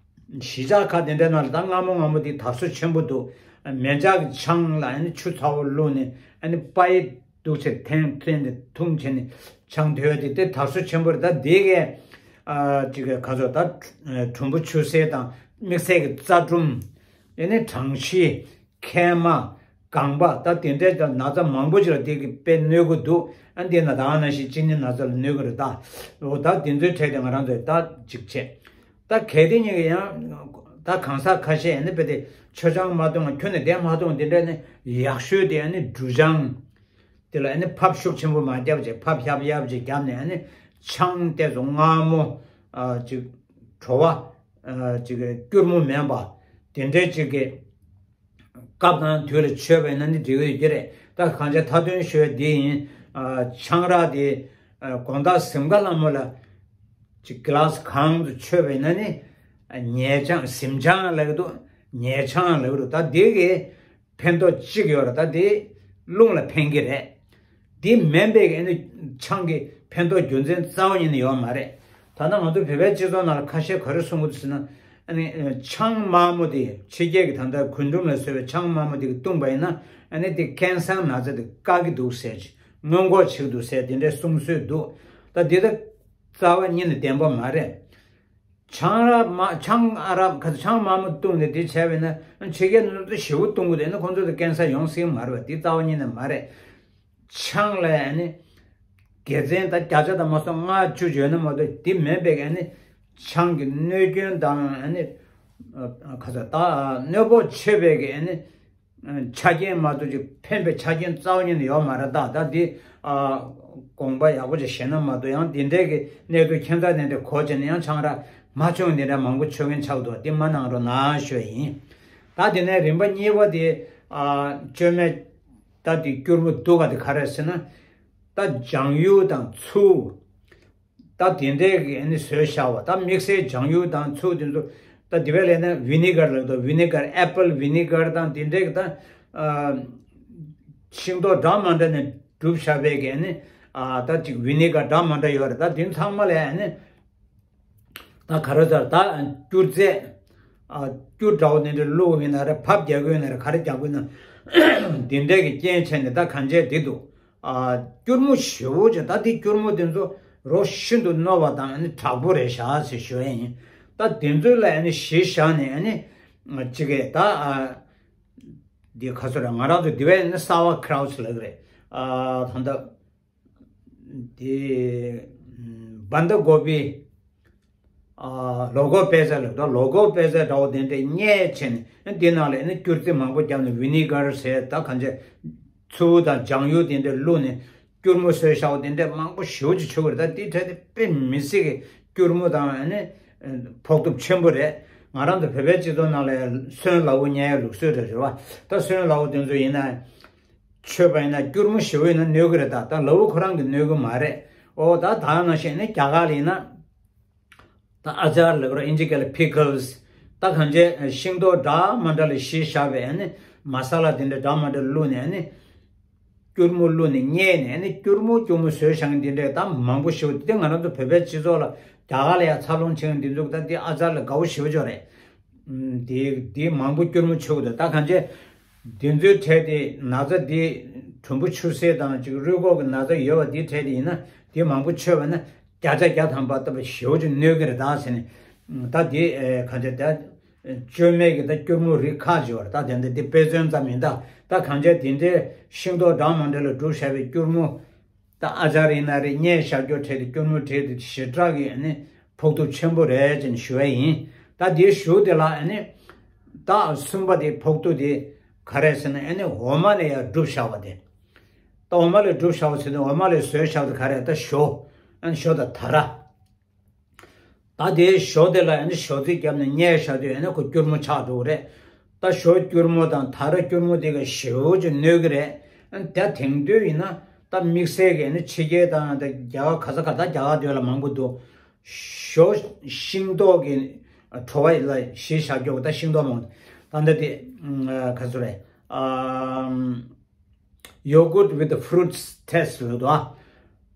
གཞིས་ཆགས་ཁག་དེ་འདྲའི་ནང་ལ་ད་སྔ་མོ་སྔ་མོ་དེ་དར་སྲོལ་ཆེན་པོ་འདུག་མེ་ལྕགས་ཀྱི་ཆང་ལ་ཨ་ནི་ཆུ་ཚ་བོ་བླུགས་ནས་ཨ་ནི་པའི་འདུག་ཆེ་འཐེན་འཐེན་ནས་འཐུང་བྱས་ནས་ཆང་དོད་དེ་དེ་དར་སྲོལ་ཆེན་པོ་རེད། ད་དེ་གས་ཨ་ཅིག་ག་ཚོད་ད་གྲུམ་བུ་ཆུ་སེར་དང་དམིགས་བསལ་གྱི་རྩ་གྲུམ། ཨ་ནི་གྲང་ཤིས། མཁལ་མ། རྐང་པ། ད་དེ་འདྲའི་ཀྱང་ན་ཚ་མང་པོ་ཅིག་ལ་དེ་གི་དཔེ་གནོད་ཀྱི་འདུག་ཨ་འདི་ན་ད་ནང་བཞིན་གཅིན་སྙི་ན་ཚ་ལ་གནོད་ཀྱི་རེད་ད། འོ་ད་དེ་ཚོའི་གྲས་དེ་ང་རང་ཚོས་ད་ཅིག་བྱས། ད་གལ་ཏེ་ཉིད་ཀྱི་ཡང་ད་གང་ཟག་ཁ་ཤས་ཨ་ནི་དཔེ་དེ་མཆོད་ཆང་མ་བཏུང་ཁྱོན་ནས་བསྡད་མ་བཏུང་དེ་འདྲ་ནི་ཡག་ཤོས་དེ་ཨ་ནི་འབྲུ་ཆང་། དེ་ལ་ཨ་ནི་ཕབ་ཤུགས་ཆེན་པོ་མ་བརྒྱབ་བྱས་ཕབ་ཡབ་ཡབ་ཅིག་བརྒྱབ་ནས་ཨ་ནི་ཆང་དེ་ཚོ་མངར་མོ་ཨ་ཅིག་བྲོ་བ་ཨ་ཅིག་སྐྱུར་མོ་མིན་པ་དེ་འདྲའི་ཅིག་གི་སྐབས་དང་དུས་ལ་མཆོད་པ་ཡིན་ན་ནི་འགྲིག་གི་ཡོད་ཀྱི་རེད། ད་གང་ཅི་མཐའ་དོན་ཤོད་འདི་ཡིན། ཨ་ཆང་རག་དེ་ཨ་དགོང་དག་གཟིམ་ཁ་ལ་མོ་ལ་ཅིག་གི་ལཱ་སི་གང་དུ་མཆོད་པ་ཡིན་ན་ནི་ཨ་ཉལ་ཆང་གཟིམ་ཆང་ལབ་ཀྱི་འདུག་ཉལ་ཆང་ལབ་ཀྱི་འདུག་ད་དེ་གི་ཕན་ཐོགས་གཅིག་ཡོད་རེད། ད་དེ་རླུང་ལ་ཕན་གྱི་རེད། དེ་མིན་པའི་ཨ་ནི་ཆང་གི་ཕན་ཐོགས་རྒྱུ་མཚན་རྩ་བ་ཉིད་ནས་ཡོད་མ་རེད། ད་ནང་ང་ཚོ་བོད་པའི་སྤྱི་ཚོགས་ནང་ལ་ཁ་ཤས་ག་རེ་གསུང་གི་འདུག་ཟེར་ན། ཨ་ནི་ཆང་དམར་མོ་དེ་ཕྱི་རྒྱལ་གྱི་ད་ལྟ་གོས་འབྲུམ་ལ་སོགས་པའི་ཆང་དམར་མོ་དེ་གི་བཏུང་པ་ཡིན་ན་ཨ་ནི་དེ་ཀན་སར་ན་ཚ་དེ་བཀག་གི་འདུག་ཟེར་གྱི་སྔོན་འགོག་བྱེད་ཀྱི་འདུག་ཟེར་དེ་འདྲའི་གསུང་སྲོལ་འདུག་ད་དེ་ད་རྩ་བ་ཉིད་ནས་བདེན་པ་མ་རེད། ཆང་རག་མ་ཆང་ཨ་རག་ག་ཚོད་ཆང་དམར་མོ་བཏུང་ནས་དེ་བྱས་པས་ན་ཕྱི་རྒྱལ་ནང་དུ་ཞེ་པོ་བཏུང་གི་འདུག་ན་ཁོང་ཚོ་དེ་ཀན་སར་ཡོང་སྲིད་མ་རེད་པ། དེ་རྩ་བ་ཉིད་ནས་མ་རེད། ཆང་ལ་ཨ་ནི་དགེ་མཚན་དང་བརྒྱ་ཆ་དང་མ་སོང་ལྔ་བཅུ་ཡོད་ན་མ་གཏོགས་དེ་མིན་པའི་ཨ་ནི་ཆང་གི་གནོད་སྐྱོན་དང་ཨ་ནི་ཨ་ག་ཚོད་ད་གནོད་པོ་ཆེ་བའི་ཨ་ནི། ཆ་རྐྱེན་མ་གཏོགས་ཅིག་ཕན་པའི་ཆ་རྐྱེན་རྩ་བ་ཉིད་ནས་ཡོད་མ་རེད། ད་ད་འདི་ཨ་དགོངས་པ་ཡག་པོ་ཅིག་བཞེས་ན་མ་གཏོགས། ཡང་འདི་འདྲའི་གི་གནས་ཚུལ་ཁྱད་མཚར་དེ་འདྲ་གོ་བྱས་ནས་ཡང་ཆང་རག་མ་མཆོད་མཁན་དེ་འདྲ་མང་པོ་མཆོད་མཁན་ཆགས་འདུག་དེ་མ་གནང་རོགས་གནང་ཞུ་ཡ་ཡིན། ད་དེ་ནས་རིམ་པ་གཉིས་པ་དེ་ཨ་བཅོས་མའི་ད་དེ་སྐྱུར་མོ་བསྡུ་བ་དེ་ག་རེ་ཟེར་ན། ད་ལྗང་ཡུར་དང་ཚུར། ད་དེ་འདྲའི་གི་ཨ་ནི་བཟོས་བཞག་པ། ད་དམིགས་བསལ་ལྗང་ཡུར་དང་ཚུར་དེ་ཚོ་ད་དེ་བས་ལས་ན་ཝི་ནི་གར་ལབ་དོ། ཝི་ནི་གར། ཨེ་པལ་ཝི་ནི་གར་དང་དེ་འདྲའི་གི་ད་ཨ་ཤིང་ཏོག་འདྲ་མ་འདྲ་ནས་གྲུབ་བཞག་པའི་གི་ཨ་ནི་ཨ་ད་ཅིག་ཝི་ནི་གར་འདྲ་མ་འདྲ་ཡོད་རེད། ད་དེ་ཚང་མ་ལས་ཨ་ནི་ད་ག་རེ་ཟེར། ད་སྐྱུར་རྫས་ཨ་སྐྱུར་འདྲ་བོ་དེ་འདྲ་བླུགས་ཡིན་ན་རེད། ཕབ་རྒྱག་གི་ཡིན་ན་རེད། ག་རེ་རྒྱག་གི་ཡིན་ན་དེ་འདྲའི་གི་རྐྱེན་བྱས་ནས་ད་གང་བྱས་དེ་འདུག་ཨ་སྐྱུར་མོ་ཞེ་པོ་ཅིག་ད་དེ་སྐྱུར་མོ་དེ་ཚོ་རོ་ཤིན་ཏུ་རྣོ་བ་དང་ཨ་ནི་དྲག་པོ་རེད་བཞག་ཟེར་ཞུ་ཡ་ཡིན། ད་དེ་ཚོ་ལ་ཨ་ནི་གཞི་བཞག་ནས་ཨ་ནི་ཅིག་གི་ད་ཨ་འདི་ཁ་སོ་ར་ང་རང་ཚོ་འདི་བས་ནི་སའོ་ཁྲའུ་ལབ་ཀྱི་རེད། ཨ་ད་ལྟ་འདི་བན་ད་གོ་བི། ཨ་ལོ་ཀོ་པད་ཚལ་ལབ་དོ། ལོ་ཀོ་པད་ཚལ་འདྲ་བོ་དེ་འདྲས་མཉེད་བྱས་ནས་འདི་ནང་ལ་ནི་སྐྱུར་རྩི་མང་པོ་བརྒྱབ་ནས་ཝི་ནི་གར་ཟེར་ད་གང་བྱས་ཚུར་དང་ལྗང་ཡུར་དེ་འདྲས་བླུགས་ནས་སྐྱུར་མོ་བཟོས་བཞག་པ་དེ་འདྲས་མང་པོ་ཞེ་པོ་ཅིག་མཆོད་ཀྱི་རེད། ད་དེའི་གྲས་དེ་དཔེ་མི་སྲིད་ཀྱི་སྐྱུར་མོ་དང་ནི་ཕོག་ཐུག་ཆེན་པོ་རེད། ང་རང་ཚོ་བོད་པའི་སྤྱི་ཚོགས་ནང་ལ་སོན་ལ་འུ་བརྙས་ཡ་ལུགས་སྲོལ་རེད་རེད་བ། ད་སོན་ལ་འུ་དེ་ཚོ་ཡིན་ན་མཆོད་པ་ཡིན་ན་སྐྱུར་མོ་ཞེ་པོ་ཡིན་ན་གནོད་ཀྱི་རེད། ད་ད་ལ་འུ་ཁོ་རང་གིས་གནོད་ཀྱི་མ་རེད། ཨོ་ད་ད་ནང་བཞིན་ནི་རྒྱ་གར་ལ་ཡིན་ན། ད་ཨ་ཅར་ལབ་རོགས། ཨིན་ཇི་སྐད་ལ་ཕི་ཀལ་སི། ད་གང་བྱས་ཤིང་ཏོག་འདྲ་མ་འདྲ་ལ་གཞི་བཞག་པའི་ཨ་ནི་མ་ས་ལ་དེ་འདྲ་འདྲ་མ་འདྲ་བླུགས་ནས་ཨ་ནི་སྐྱུར་མོ་བླུགས་ནས་མཉེད་ནས་ཨ་ནི་སྐྱུར་མོ་སྐྱུར་མོ་བཟོས་བཞག་མཁན་དེ་འདྲས་ད་མང་པོ་ཞེ་པོ། དེ་ང་རང་ཚོ་བོད་པའི་སྤྱི་ཚོགས་ལ་རྒྱ་གར་ལ་ཡང་འཚར་ལོངས་ཕྱིན་མཁན་དེ་ཚོ་ད་དེ་ཨ་ཅར་ལ་དགའ་བོ་ཞེ་པོ་ཅིག་རེད། དེ་དེ་མང་པོ་སྐྱུར་མོ་མཆོད་དགོས་འདུག་ད་གང་བྱས་དེ་ཚོའི་གྲས་དེ་ན་ཚ་དེ་གྲུམ་བུ་ཆུ་སེར་དང་ཅིག་རུས་ཁོག་གི་ན་ཚ་ཡོད་པ་དེའི་གྲས་དེ་ཡིན་ན་དེ་མང་པོ་མཆོད་པ་ན་བརྒྱ་ཆ་བརྒྱ་ཐམ་པ་ལྟ་བུ་ཞེ་པོ་ཅིག་གནོད་ཀྱི་རེད་ད་ཟེར་ནས། ད་དེ་ཨེ་གང་བྱས་ད་བཅོས་མའི་གི་ད་སྐྱུར་མོ་རིགས་ཁག་ཅིག་ཡོད་རེད། ད་དེ་འདྲ་དེ་དཔེ་མཚོན་ཙམ་ཡིན། ད་ད་གང་བྱས་དེ་འདྲའི་ཤིང་ཏོག་འདྲ་མ་འདྲ་ལ་གྲུབ་བཞག་པའི་སྐྱུར་མོ། ད་ཨ་ཅར་ཡིན་ན་རེད། མཉེད་བཞག་རྒྱུ་གྲས་དེ་སྐྱུར་མོ་གྲས་དེ་ཞེ་དྲག་གི་ཨ་ནི་ཕོག་ཐུག་ཆེན་པོ་རེད་ཅེས་ཞུ་བ་ཡིན། ད་དེའི་གཞུག་དེ་ལ་ཨ་ནི་ད་གསུམ་པ་དེ་ཕོག་ཐུག་དེ་ག་རེ་ཟེར་ན་ཨ་ནི་འོ་མ་ལས་ཡར་གྲུབ་བཞག་པ་དེ། ད་འོ་མ་ལས་གྲུབ་བཞག་པ་ཟེར་ན་འོ་མ་ལས་བཟོས་བཞག་པ་དེ་ག་རེ། ད་ཞོ། ཨ་ནི་ཞོ་དང་ད་ར། ད་དེའི་ཞོ་དེ་ལ་ཨ་ནི་ཞོ་རྩི་བརྒྱབ་ནས་མཉེད་བཞག་དུས་ཨ་ནི་ཁོ་སྐྱུར་མོ་ཆགས་འགྲོ་གི་རེད། ད་ཞོ་སྐྱུར་མོ་དང་ད་ར་སྐྱུར་མོ་དེ་ག་ཞེ་པོ་ཅིག་གནོད་ཀྱི་རེད། ཨ་ནི་ད་དེང་དུས་ཡིན་ན་ད་དམིགས་བསལ་གྱི་ཨ་ནི་ཕྱི་རྒྱལ་དང་ད་རྒྱ་གར་ག་ས་ག་ད་རྒྱ་གར་དེ་ལ་མང་པོ་འདུག་ཞོ་ཤིང་ཏོག་གི་བྲོ་བ་ལ་གཞི་བཞག་རྒྱུ་ད་ཤིང་ཏོག་མང་པོ་ད་ད་དེ་ག་ཚོད་རེད། ཨམ། Yogurt with the fruits taste ལབ་འདུག་ཨ།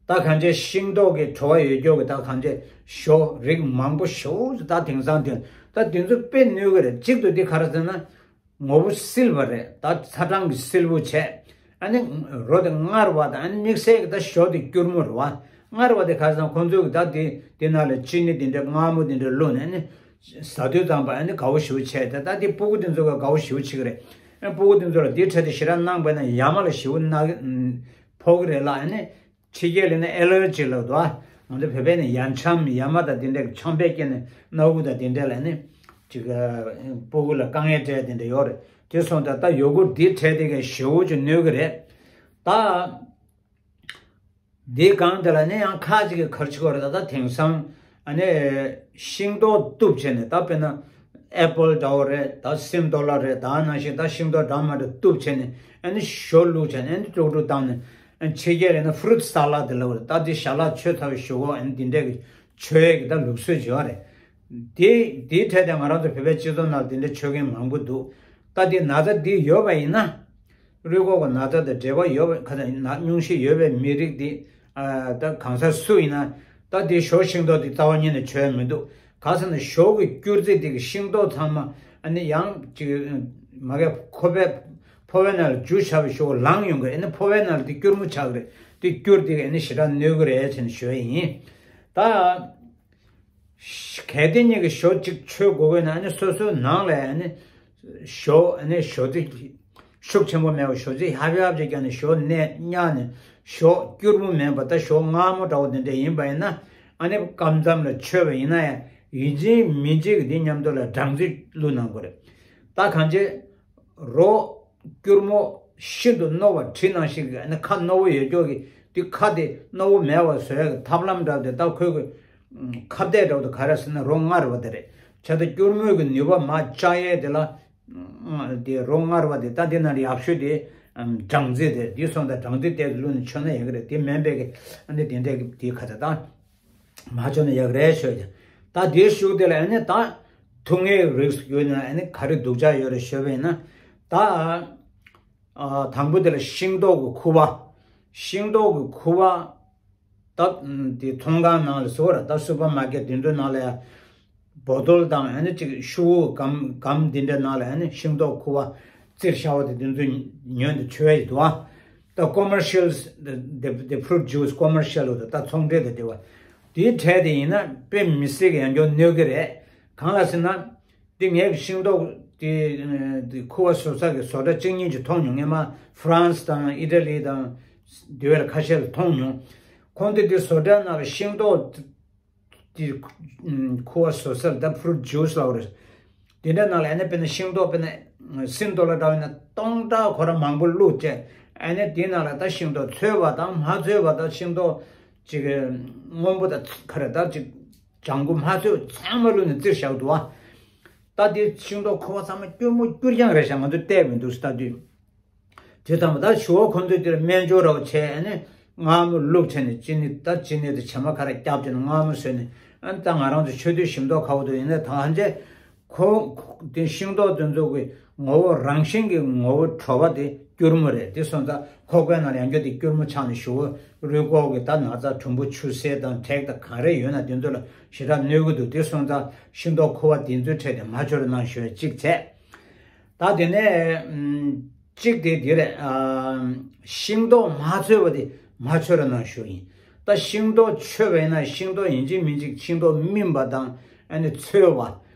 ད་གང་བྱས་ཤིང་ཏོག་གི་བྲོ་བ་ཡོད་རྒྱུ་གི་ད་གང་བྱས་ཞོ་རིགས་མང་པོ་ཞེ་པོ་ད་དེང་སང་དེ་ད་དེ་ཚོ་དཔེ་གནོད་གི་རེད། གཅིག་ཏུ་འདི་ག་རེ་ཟེར་ན་ངོ་བོ་བསིལ་བ་རེད། ད་ཚ་གྲང་གི་བསིལ་པོ་བྱས། ཨ་ནི་རོ་དེ་མངར་བ་དང་ཨ་ནི་དམིགས་བསལ་གྱི་ད་ཞོ་དེ་སྐྱུར་མོ་རེད་བ། མངར་བ་དེ་ག་རེ་ཟེར་ན་ཁོང་ཚོས་གི་ད་དེ་དེ་ནང་ལ་ཅི་ནི་དེ་འདྲ་མངར་མོ་དེ་འདྲ་བླུགས་ནས་ཨ་ནི། ཟ་དུས་ཙམ་པ་ཨ་ནི་དགའ་བོ་ཞེ་པོ་བྱས་ཏེ་ད་དེ་སྤུ་གུ་དེ་ཚོ་ག་དགའ་བོ་ཞེ་པོ་བྱེད་ཀྱི་རེད། ཨ་སྤུ་གུ་དེ་ཚོ་ལ་དེ་འཕྲད་དེ་ཞེ་དྲག་གནང་པས་ན་ཡ་མ་ལ་ཞེ་པོ་ན་གི་ཕོག་གི་རེད་ལ། ཨ་ནི་ཕྱི་རྒྱལ་ལ་ནི་ཨེ་ལར་ཇི་ལབ་འདུག་ཨ་ང་ཚོ་བོད་པས་ནི་ཡ་འཆམ་ཡ་མ་དང་དེ་འདྲ་གི་ཆམ་པས་སྐྱེས་ནས་སྣ་བུག་དང་དེ་འདྲ་ལ་ནི་ཅིག་སྤུ་གུ་ལ་དཀའ་ངལ་འཕྲད་དེ་འདྲ་ཡོད་རེད། དེ་སོང་ཙང་ད་ཡོ་གུར་དེ་འཕྲད་དེ་ག་ཞེ་པོ་ཅིག་གནོད་གི་རེད་ད། འདིའི་སྒང་དེ་ལ་ནི་ཡང་ཁ་ཅིག་གིས་ག་རེ་བྱེད་ཀྱི་ཡོད་རེད། ད་ད་དེང་སང་ཨ་ནི་ཤིང་ཏོག་གཏུབ་བྱས་ནས་ད་དཔེར་ན་ཨེ་པལ་འདྲ་བོ་རེད། ད་སེམས་ཏོག་ལ་རེད། ད་ནང་བཞིན་ད་ཤིང་ཏོག་འདྲ་མ་འདྲ་གཏུབ་བྱས་ནས་ཨ་ནི་ཞོ་བླུགས་བྱས་ནས་ཨ་ནི་དཀྲུག་དཀྲུག་བཏང་ནས་ཨ་ནི་ཕྱི་རྒྱལ་ལ་ནི་ཕུ་རུ་ཊི་ས་ལ་དི་ལབ་རེད། ད་དེ་ཞལ་ལག་མཆོད་ཚར་བའི་གཞུག་གུ་ཨ་ནི་དེ་འདྲས་ཀྱི་མཆོད་ཡས་ཀྱི་ད་ལུགས་སྲོལ་ཅིག་ཡོད་རེད། དེ་དེའི་གྲས་དེ་ང་རང་ཚོ་བོད་པའི་སྤྱི་ཚོགས་ནང་ལ་དེ་འདྲ་མཆོད་མཁན་མང་པོ་འདུག་ད་དེ་ན་ཚ་འདི་ཡོད་པ་ཡིན་ན། རུས་ཁོག་གི་ན་ཚ་དང་འབྲེལ་བ་ཡོད་པའི་ཁ་ཚ་ན་སྙུང་གཞི་ཡོད་པའི་མི་རིགས་འདི་ཨ་ད་གང་ཟག་སུ་ཡིན་ན་ད་འདི་ཞོ་ཤིང་ཏོག་འདི་རྩ་བ་ཉིད་ནས་མཆོད་ཡ་མི་འདུག་ག་ཟེར་ན་ཞོ་གི་སྐྱུར་རྩི་འདི་གི་ཤིང་ཏོག་ཚང་མ་ཨ་ནི་ཡང་ཅིག་མ་གི་ཁོ་པའི་ཕོ་བའི་ནང་ལ་འཇུ་བྱ་བའི་ཞོ་ལངས་ཡོང་གི་ཨ་ནི་ཕོ་བའི་ནང་ལ་འདི་སྐྱུར་མོ་ཆགས་གི་རེད། འདི་སྐྱུར་འདི་གི་ཨ་ནི་ཞེ་དྲག་གནོད་གི་རེད་ཟེར་ནས་ཞུ་ཡ་ཡིན། ད། གལ་ཏེ་ཉིད་ཀྱི་ཞོ་གཅིག་མཆོད་དགོས་ཀྱི་ན་ཨ་ནི་སོ་སོའི་ནང་ལ་ཨ་ནི་ཞོ་ཨ་ནི་ཞོ་རྩི་ཤུགས་ཆེན་པོ་མེད་པ་ཞོ་རྩི་ཧབ་ཧབ་ཅིག་བརྒྱབ་ནས་ཞོ་ནས་བརྙས་ནས་ཞོ་སྐྱུར་མོ་མེད་པ་ད་ཞོ་མངར་མོ་འདྲ་བོ་དེ་འདྲ་ཡིན་པ་ཡིན་ན་ཨ་ནི་སྐབས་མཚམས་ལ་མཆོད་པ་ཡིན་ན་ཡང་ཡིན་གཅིག་མིན་གཅིག་གི་དེ་མཉམ་དུ་ལ་སྦྲང་རྩི་བླུགས་གནང་དགོས་རེད། ད་གང་བྱེད། རོ་ སྐྱུར་མོ་ཤིན་ཏུ་རྣོ་བ་གྲི་ནང་བཞིན་གྱི་ཨ་ནི་ཁ་རྣོ་བོ་ཡོད་ཀྱོག་གི་དེ་ཁ་དེ་རྣོ་བོ་མེད་པ་བཟོ་ཡག་གི་ཐབས་ལམ་འདྲ་བོ་དེ་ད་ཁོས་གི་ཁ་གཏད་འདྲ་བོ་དེ་ག་རེ་ཟེར་ན་རོ་མངར་བ་དེ་རེད། བྱས་ཙང་སྐྱུར་མོའི་གི་ནུས་པ་མར་བཅག་ཡས་དེ་ལ་དེ་རོ་མངར་བ་དེ་ད་དེ་ན་ཡག་ཤོས་དེ་སྦྲང་རྩི་དེ་དེ་སོང་ཙང་སྦྲང་རྩི་དེ་བླུགས་ནས་མཆོད་ན་ཡག་གི་རེད། དེ་མིན་པའི་གི་ཨ་ནི་དེ་འདྲའི་གི་དེ་ཁ་ཚ་ད། མ་བྱུང་ན་ཡག་རེད་ཤོད་ཀྱང་། ད་དེའི་ཤུགས་དེ་ལ་ཨ་ནི་ད་ཐུག་ངའི་རིགས་སུ་གྱུར་ན་ཨ་ནི་ག་རེ་སྡུག་ཅག་ཡོད་རེད་ཤོད་པས་ན། ད་ཨ་དང་པོ་དེ་ལ་ཤིང་ཏོག་གི་ཁུ་བ། ཤིང་ཏོག་གི་ཁུ་བ་ད་དེ་ཚོང་ཁང་ནང་ལ་བཟོ་ར་ད་སུ་པར་མར་ཀེཊ་དེ་ཚོའི་ནང་ལ་ཡ་བོ་ཏོལ་དང་ཨ་ནི་ཅིག་ཤུ་གུ་སྒམ་སྒམ་འདི་འདྲ་ནང་ལ་ཨ་ནི་ཤིང་ཏོག་ཁུ་བ་བཙིར་བཞག་པ་དེ་དེ་ཚོ་ཉོས་ཏེ་མཆོད་ཡ་ཡི་འདུག་ཨ། ད་commercials the the the fruit juice commercial ལོ་ད་ཚོང་འབྲེལ་དང་འབྲེལ་བ་དེའི་གྲས་དེ་ཡིན་ན་དཔེ་མི་སྲིད་ཀྱི་ཡང་སྐྱོ་གནོད་ཀྱི་རེད། གང་ལ་ཟེར་ན་དེ་ངས་ཤིང་ཏོག་དེ་དེ་ཁུ་བ་བཟོ་ས་གི་བཟོ་གྲྭ་གཅིག་གཉིས་ཅིག་མཐོང་མྱོང་། ངས་མ་ཧྥ་རན་སི་དང་ཨི་ཊ་ལི་དང་དེ་བས་ཁ་ཤས་ལ་མཐོང་མྱོང་། ཁོང་ཚོས་དེ་བཟོ་གྲྭ་ནང་ལ་ཤིང་ཏོག་དེ་ཁུ་བ་བཟོ་སར་ད་fruit juice ལབ་རེད། དེ་འདྲ་ནང་ལ་ཨ་ནི་དཔེར་ན་ཤིང་ཏོག་དཔེར་ན་སིན་ཏོ་ལ་འདྲ་བ་ཡིན་ན་སྟོང་ཕྲག་ཁོ་རང་མང་པོ་བླུགས་བྱས་ཨ་ནི་དེའི་ནང་ལ་ད་ཤིང་ཏོག་ཚོས་པ་དང་མ་ཚོས་པ་དང་ཤིང་ཏོག་ཅིག་སྔོན་པོ་དང་ཁ་ར་ད་ཅིག་ལྗང་གུ་མ་ཚོས་ཚང་མ་བླུགས་ནས་བཙིར་བཞག་འདུག་ཨ། ད་དེ་ཤིང་ཏོག་ཁུ་བ་ཚང་མ་སྐྱུར་མོ་སྐྱུར་རྐྱང་རེད་ཤག་ང་ཚོ་བལྟས་མི་འདུག་ལྟ་དུས། དེ་ཙམ་ད་ཞུ་བ་ཁོང་ཚོས་དེར་སྨན་སྦྱོར་རོགས་བྱས་ཨ་ནི་མངར་མོ་བླུགས་བྱས་ནས་ཅི་ནི་ད་ཅི་ནི་དེ་བྱེ་མ་ཁ་ར་བརྒྱབ་བྱས་ནས་མངར་མོ་བཟོས་ནས་ཨ་ནི་ད་ང་རང་ཚོ་ཆོས་དུས་ཞིམ་མདོག་ཁ་བོ་དུ་ཡིན་ན་ད་ཧ་ཅེ་ཁོ་དེ་ཤིང་ཏོག་དེ་ཚོ་གི་ངོ་བོ་རང་བཞིན་གྱི་ངོ་བོ་དྲོ་བ་དེ་སྐྱུར་མོ་རེད། དེ་སོང་ཙང་ཁོག་པའི་ནང་ལ་ཡང་སྐྱུར་དེ་སྐྱུར་མོ་ཆགས་ནས་ཞུ་བ་རུས་ཁོག་གི་ད་ན་ཚ་གྲུམ་བུ་ཆུ་སེར་དང་དྲེག་དང་གང་རེ་ཡོད་ན་དེ་ཚོ་ལ་ཞེ་དྲག་གནོད་གི་འདུག་དེ་སོང་ཙང་ཤིང་ཏོག་ཁུ་བ་དེ་ཚོའི་གྲས་དེ་མ་འཆོར་གནང་ཞུ་བ་གཅིག་བྱས། ད་དེ་ནས་གཅིག་དེ་འདི་རེད། ཤིང་ཏོག་མ་ཚོས་པ་དེ་མ་འཆོར་གནང་ཞུ་ཡིན། ད་ཤིང་ཏོག་མཆོད་པ་ཡིན་ན་ཤིང་ཏོག་ཡིན་གཅིག་མིན་གཅིག་ཤིང་ཏོག་སྨིན་པ་དང་ཨ་ནི་ཚོས་པ་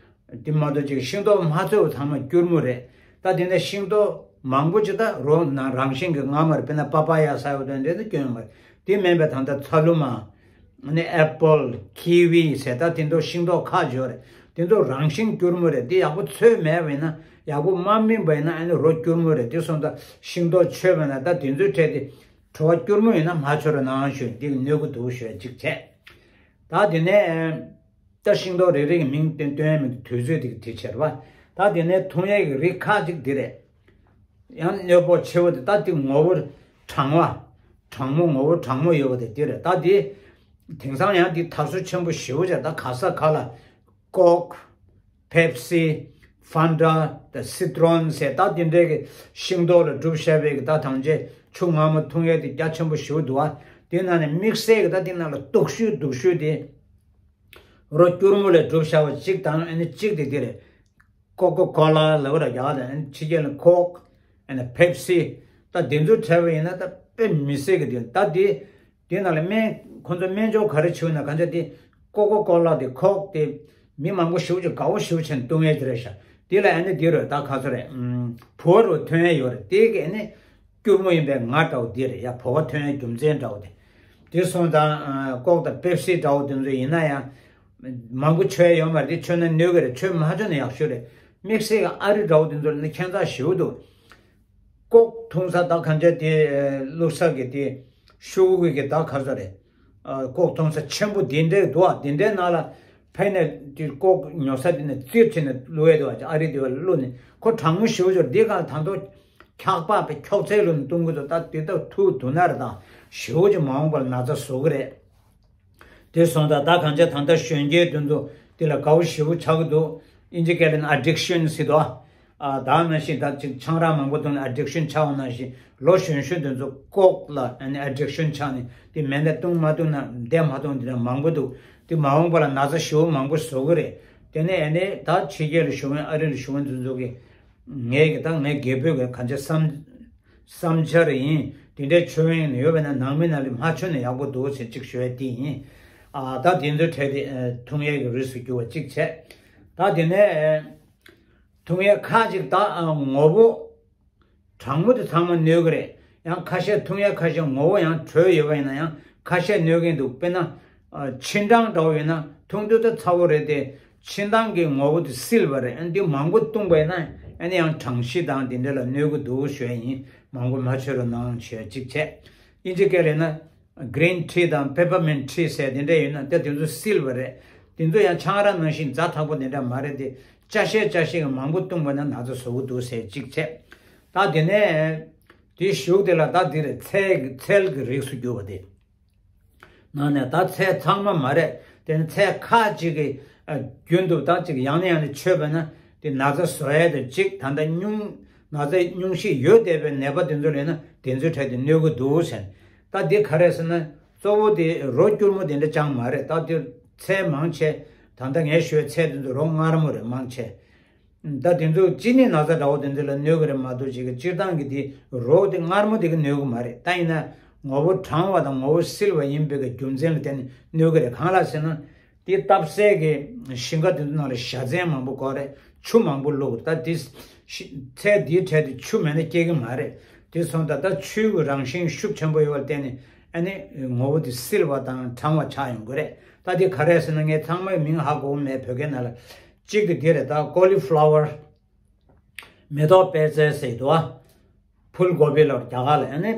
དེ་མ་གཏོགས་ཅིག་ཤིང་ཏོག་མ་ཚོས་པ་ཚང་མ་སྐྱུར་མོ་རེད། ད་དེ་ནས་ཤིང་ཏོག་མང་པོ་ཅིག་ད་རོ་ན་རང་བཞིན་གྱི་མངར་མོ་རེད། དཔེར་ན་པ་པ་ཡ་ཟ་ཡོད་དོན་འདྲ་དེ་སྐྱོན་ཡོད་མ་རེད། དེ་མིན་པའི་ད་ལྟ་ཚ་ལུ་མ། ཨ་ནི་ཨེ་པལ་ཁི་ཝི་ཟེར་ད་དེ་ཚོ་ཤིང་ཏོག་ཁ་སྦྱོར་རེད། དེ་ཚོ་རང་བཞིན་སྐྱུར་མོ་རེད། དེ་ཡག་པོ་ཚོས་མེད་པ་ཡིན་ན་ཡག་པོ་མ་སྨིན་པ་ཡིན་ན་ཨ་ནི་རོ་སྐྱུར་མོ་རེད། དེ་སོང་ཙང་ཤིང་ཏོག་མཆོད་པ་ན་ད་དེ་ཚོའི་གྲས་དེ་བྲོ་བ་སྐྱུར་མོ་ཡིན་ན་མ་མཆོད་རོགས་གནང་ཞུ་འདི་གི་གནོད་གི་འདུག་ཞུ་ཡ་གཅིག་བྱས། ད་དེ་ནས་ད་ཤིང་ཏོག་རེ་རེ་གི་མིང་སྟོན་སྟོན་ཡ་མི་འདུག་དུས་ཚོད་དེ་གི་དེ་བྱས་རེད་པ། ད་དེ་ནས་འཐུང་ཡ་གི་རིགས་ཁག་ཅིག་འདི་རེད། ཡང་གནོད་པོ་ཆེ་བོ་དེ་ད་དེ་ངོ་བོ་གྲང་བ། གྲང་མོ་ངོ་བོ་གྲང་མོ་ཡོད་པ་དེ་དེ་རེད། ད་དེ་དེང་སང་ཡང་དེ་དར་སྲོལ་ཆེན་པོ་ཞེ་པོ་ཅིག་ད་ག་ས་ག་ལ་ཀོག་ཕེབ་སི་ཧྥན་ཏྲ་དང་སི་ཏྲོན་ཟེར་ད་དེ་འདྲའི་གི་ཤིང་ཏོག་ལ་གྲུབ་བཞག་པའི་གི་ད་ཐང་ཆེ་ཆུ་མངར་མོ་འཐུང་ཡས་དེ་རྒྱ་ཆེན་པོ་ཞེ་པོ་འདུག་ཨ། དེ་ནང་ནས་དམིགས་བསལ་གི་ད་དེ་ནང་ལ་སྡུག་ཤོས་སྡུག་ཤོས་དེ་རོ་སྐྱུར་མོ་ལས་གྲུབ་བཞག་པ་གཅིག་དང་ཨ་ནི་གཅིག་དེ་དེ་རེད། ཀོ་ཀོ་ཀོ་ལ་ལབ་ར་རྒྱ་གར་དང་ཕྱི་རྒྱལ་ལ་ཁོག་ཨ་ནི་ཕེབ་སི་ད་དེ་ཚོ་བྲལ་བ་ཡིན་ན་ད་དཔེ་མི་སྲིད་གི་དེ་ད་དེ་དེ་ནང་ལ་སྨན་ཁོ་ཚོ་སྨན་སྦྱོར་ག་རེ་བྱེད་ན་གང་ཆ་དེ་ཀོ་ཀོ་ཀོ་ལ་དེ་ཁོག་དེ་མི་མང་པོ་ཞེ་པོ་ཅིག་དགའ་བོ་ཞེ་པོ་བྱས་ནས་བཏུང་ཡས་དེ་རེད་ཤག་དེ་ལ་ཨ་ནི་དེ་རུ་ད་ག་ཚོད་རེད། བུ་བ་རུ་ཐོན་ཡས་ཡོད་རེད། དེ་གི་ཨ་ནི་སྐྱུར་མོ་ཡིན་པའི་ང་འདྲ་བོ་དེ་རེད་ཡ། བུ་བ་ཐོན་ཡས་རྒྱུ་མཚན་འདྲ་བོ་དེ། དེ་སོང་ཙང་ཀོག་དང་པེབ་སི་འདྲ་བོ་དེ་ཚོ་ཡིན་ན་ཡང་། མང་པོ་མཆོད་ཡོད་མ་རེད། དེ་མཆོད་ན་གནོད་གི་རེད། མཆོད་མ་མཆོད་ན་ཡག་ཤོས་རེད། དམིགས་བསལ་གྱི་ཨ་རི་འདྲ་བོ་དེ་ཚོ་ནི་ཁྱད་མཚར་ཞེ་པོ་འདུག་ཀོག་འཐུང་ས་ད་གང་ཆ་དེ་བླུགས་ས་གི་དེ་ཤུ་གུ་གི་ད་ག་ཚོད་རེད། ཀོག་འཐུང་ས་ཆེན་པོ་དེ་འདྲའི་འདུག་ཨ། དེ་འདྲའི་ནང་ལ་ཕན་ནས་དེ་ཀོག་ཉོ་ས་དེ་ནས་བཙིར་བྱས་ནས་བླུགས་ཡས་འདུག་ཨ། ཨ་རི་དེ་བ་བླུགས་ནས་ཁོ་གྲང་མོ་ཞེ་པོ་ཅིག་རེད། དེ་ག་ད་དུང་འཁྱག་པ་བའི་འཁྱོག་ཚལ་བླུགས་ནས་བཏུང་གི་འདུག་ད་དེ་ད་ཐུག་འདུག་ན་རེད། ད་ཞེ་པོ་ཅིག་མ་འོངས་པ་ལ་ན་ཚ་བཟོ་གི་རེད། དེ་སོང་ཙང་ད་གང་ཆ་ད་ལྟ་གཞོན་སྐྱེས་དེ་ཚོ་དེ་ལ་དགའ་བོ་ཞེ་པོ་ཆགས་ཀྱི་འདུག་ཨིན་ཇི་སྐད་ལ་ཨ་ཌིག་ཤན་ཟེར་དོ། ཨ་ད་ནང་བཞིན་ད་ཅིག་ཆང་རག་མང་པོ་འཐུང་ནས་ཨ་ཌིག་ཤན་ཆགས་པ་ནང་བཞིན་ལོ་གཞོན་གཞོན་དེ་ཚོ་ཀོག་ལ་ཨ་ནི་ཨ་ཌིག་ཤན་ཆགས་ནས་དེ་མེ་མདའ་བཏུང་མ་བཏུང་ན་བསྡད་མ་བཏུང་དེ་འདྲ་མང་པོ་འདུག་དེ་མ་འོངས་པ་ལ་ན་ཚ་ཞེ་པོ་མང་པོ་བཟོ་གི་རེད། དེ་ནས་ཨ་ནི་ད་ཕྱི་རྒྱལ་ལ་བཞུགས་མཁན་ཨ་རི་ལ་བཞུགས་མཁན་དེ་ཚོ་གི་ངས་ཀྱི་ད་ངའི་རྒད་པོས་ཀྱི་གང་ཆ་བསམ་བསམ་འཆར་ཡིན། དེ་འདྲའི་མཆོད་ཡོན་ཡོད་པ་ན་ནང་མི་ནང་ལ་མ་མཆོད་ན་ཡག་པོ་འདུག་ཟེར་གཅིག་ཞུ་ཡ་དེ་ཡིན། ཨ་ད་དེ་ཚོའི་གྲས་དེ་འཐུང་ཡས་ཀྱི་རིགས་སུ་གྱུར་པ་གཅིག་བྱས། ད་དེ་ནས་འཐུང་ཡས་ཁ་ཅིག་ད་ངོ་བོ་གྲང་མོ་དེ་ཚང་མ་གནོད་ཀྱི་རེད། ཡང་ཁ་ཤས་འཐུང་ཡས་ཁ་ཤས་ངོ་བོ་ཡང་དྲོད་ཡོད་པ་ཡིན་ན་ཡང་ཁ་ཤས་གནོད་ཀྱིན་འདུག་དཔེར་ན། ཨ་མཆིན་གྲང་འདྲ་བོ་ཡོད་ན་འཐུང་དུས་ད་ཚ་བོ་རེད་དེ། མཆིན་གྲང་གི་ངོ་བོ་དེ་བསིལ་བ་རེད། ཨ་འདི་མང་པོ་བཏུང་བ་ཡིན་ན་ ཨ་ནི་ཡང་གྲང་ཤི་དང་དེ་འདྲ་ལ་གནོད་གི་འདུག་ཞུ་ཡ་ཡིན། མང་པོ་མ་མཆོད་རོགས་གནང་ཞུ་ཡ་གཅིག་བྱས། དབྱིན་ཇི་སྐད་ལས་ན་green tea དང་peppermint tea ཟེར་དེ་འདྲ་ཡོད་ན་དེ་དེ་ཚོ་བསིལ་བ་རེད། དེ་ཚོ་ཡང་ཆང་རག་ནང་བཞིན་ཛ་དྲག་པོ་དེ་འདྲ་མ་རེད་དེ། ཅ་ཤེས་ཅ་ཤེས་ཀྱི་མང་པོ་བཏུང་བ་ན་ན་ཚ་བཟོ་གི་འདུག་ཟེར་གཅིག་བྱས། ད་དེ་ནས་དེ་གཞུག་དེ་ལ་ད་དེ་རེད། ཚལ་ཚལ་གྱི་རིགས་སུ་གྱུར་པ་དེ། ནང་ནས་ད་ཚལ་ཚང་མ་མ་རེད། དེ་ནི་ཚལ་ཁག་ཅིག་གི་ཨ་རྒྱུན་དུ་ད་ཅིག་ཡང་ནས་ཡང་ནས་མཆོད་པས་ན་དེ་ན་ཚ་བཟོ་ཡས་དེ་གཅིག་ད་ལྟ་སྙུང་ན་ཚ་སྙུང་གཞི་ཡོད་བསྡད་པའི་ནད་པ་དེ་ཚོ་ལ་ན་དེ་ཚོའི་གྲས་དེ་གནོད་གི་འདུག་ཟེར། ད་འདི་ག་རེ་ཟེར་ན་གཙོ་བོ་དེ་རོ་སྐྱུར་མོ་དེ་འདྲ་ཅང་མ་རེད། ད་དེ་ཚལ་མང་ཆེ་ད་ལྟ་ངས་ཞུ་བའི་ཚལ་དེ་ཚོ་རོ་མངར་མོ་རེད་མང་ཆེ། ད་དེ་ཚོ་ཅི་ནས་ན་ཚ་འདྲ་བོ་དེ་ཚོ་ལ་གནོད་གི་རེད་མ་གཏོགས་ཅིག་གི་སྤྱིར་བཏང་གི་དེ་རོ་དེ་མངར་མོ་དེ་གི་གནོད་གི་མ་རེད། ད་ཡིན་ན་ངོ་བོ་གྲང་བ་དང་ངོ་བོ་བསིལ་བ་ཡིན་པའི་གི་རྒྱུ་མཚན་ལ་བརྟེན་ནས་གནོད་གི་རེད། གང་ལ་ཟེར་ན་དེ་བཏབ་སའི་གི་ཞིང་ཁ་དེ་ཚོ་ནང་ལ་བཞའ་ཚན་མང་པོ་དགོས་རེད། ཆུ་མང་པོ་བླུགས། ད་དེ་ཤི་ཚལ་དེའི་གྲས་དེ་ཆུ་མེད་ན་སྐྱེ་གི་མ་རེད། དེ་སོང་ད་ད་ཆུའི་གི་རང་བཞིན་ཤུགས་ཆེན་པོ་ཡོད་པར་བརྟེན་ནས་ཨ་ནི་ངོ་བོ་དེ་བསིལ་བ་དང་གྲང་བ་ཆགས་ཡོང་གི་རེད། ད་དེ་ག་རེ་ཟེར་ན་ངས་ཚང་མའི་མིང་ཧ་གོ་གི་མེད། བོད་སྐད་ནང་ལ། གཅིག་དེ་འདི་རེད། ད་cauliflower མེ་ཏོག་པད་ཚལ་ཟེར་འདུག་ཨ། ཕུལ་གོ་བི་ལབ་རྒྱ་གར་ལ། ཨ་ནི་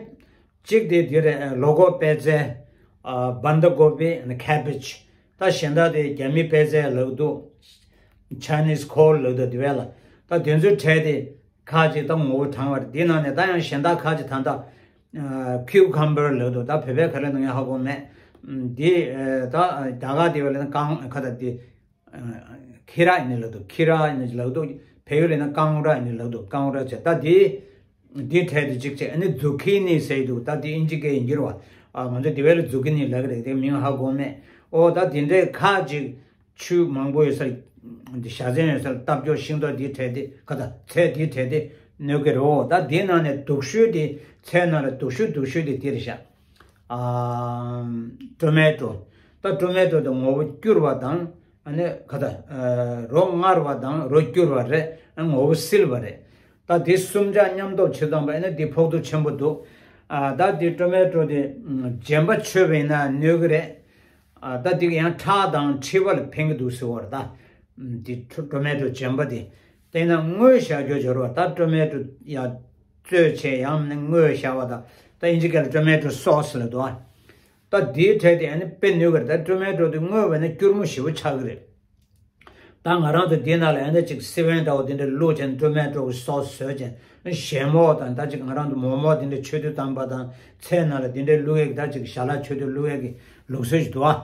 གཅིག་དེ་འདི་རེད། ལོ་ཀོ་པད་ཚལ། ཨ། བན་དྷ་གོ་བི། ཨ་ནི་cabbage། ད་གཞན་དག་དེ་རྒྱ་མི་པད་ཚལ་ལབ་འདུག Chinese cole ལབ་འདུག་དེ་བས་ལ། ད་དེ་ཚོའི་གྲས་དེ་ཁ་ཅིག་ད་ངོ་བོ་གྲང་བ་རེད། དེ་ནང་ནས་ད་ཡང་གཞན་དག་ཁ་ཅིག་ད་ལྟ་cucumber ལབ་འདུག་ད་བོད་པའི་ག་རེ་ནང་ཡང་ཧ་གོ་མེད། འདི་ད་རྒྱ་གར་དེ་བས་ལ་ན་རྐང་ཁ་ད་དེ། ཁི་ར་ཡིན་ནི་ལབ་འདུག་ཁི་ར་ཡིན་ནི་ལབ་འདུག་བལ་ཡུལ་ལ་ན་ཀང་ར་ཡིན་ནི་ལབ་འདུག་ཀང་ར་བྱས། ད་དེ་དེ་གྲས་དེ་གཅིག་བྱས། ཨ་ནི་ཛུ་ཁི་ནི་ཟེར་འདུག་ད་དེ་དབྱིན་ཇི་སྐད་ཡིན་གྱི་རེད་བ། ཨ། ང་ཚོ་དེ་བས་ལ་ཛུ་ཁི་ནི་ལབ་ཀྱི་རེད། དེ་མིང་ཧ་གོ་མེད། ཨོ་ད་དེ་འདྲའི་ཁ་ཅིག་ཆུ་མང་པོ་ཡོད་སར་བཞའ་ཚན་ཡོད་སར་བཏབ་ཀྱོག་ཤིང་ཏོག་དེའི་གྲས་དེ་ག་ད་ཚལ་དེའི་གྲས་དེ་གནོད་ཀྱི་རེད། ཨོ་ད་དེའི་ནང་ནས་སྡུག་ཤོས་དེ་ཚལ་ནང་ལ་སྡུག་ཤོས་སྡུག་ཤོས་དེ་དེ་རེད་ཤག་ཨ། ཊོ་མེ་ཊོ། ད་ཊོ་མེ་ཊོ་དེ་ངོ་བོ་སྐྱུར་བ་དང་། ཨ་ནི་ག་ད། ཨ། རོ་མངར་བ་དང་རོ་སྐྱུར་བ་རེད། ཨ། ངོ་བོ་བསིལ་བ་རེད། ད་དེ་གསུམ་ཆ་མཉམ་དུ་ཆུ་དྭངས་པ་ཨ་ནི་དེ་ཕོག་ཐུག་ཆེན་པོ་འདུག་ཨ། ད་དེ་ཊོ་མེ་ཊོ་དེ་རྗེན་པ་མཆོད་པ་ཡིན་ན་གནོད་གི་རེད། ཨ། ད་དེ་ཡང་ཁྲག་དང་མཁྲིས་པ་ལ་ཕན་གི་འདུག་ཟེར་བ་རེད། ད་དེ་ཊོ་མེ་ཊོ་རྗེན་པ་དེ་དེ་ན་སྔོས་བཞག་རྒྱུ་སྦྱོར་བ། ད་ཊོ་མེ་ཊོ་ཡ་བཙོས་བྱས་ཡང་ནི་སྔོས་བཞག་པ་དང་། ད་དབྱིན་ཇི་སྐད་ལ་ཊོ་མེ་ཊོ་སོ་སི་ལབ་འདུག་ཨ། ད་དེའི་གྲས་དེ་ཨ་ནི་དཔེ་གནོད་གི་རེད། ད་ཊོ་མེ་ཊོ་དེ་སྔོས་པ་ན་སྐྱུར་མོ་ཞེ་པོ་ཆགས་གི་རེད། ད་ང་རང་ཚོ་འདི་ནང་ལ་ཨ་ནི་ཅིག་སི་བན་འདྲ་བོ་དེ་འདྲ་བླུགས་བྱས་ནས་ཊོ་མེ་ཊོ་གི་སོ་སི་བཟོས་བྱས་ནས་ཞལ་མོ་དང་། ད་ཅིག་ང་རང་ཚོ་མོག་མོག་དེ་འདྲ་མཆོད་དུས་བཏང་པ་དང་། ཚལ་ནང་ལ་དེ་འདྲ་བླུགས་ཡས་ཀྱི། ད་ཅིག་ཞལ་ལག་མཆོད་དུས་བླུགས་ཡས་ཀྱི་ལུགས་སྲོལ་ཞིག་འདུག་ཨ།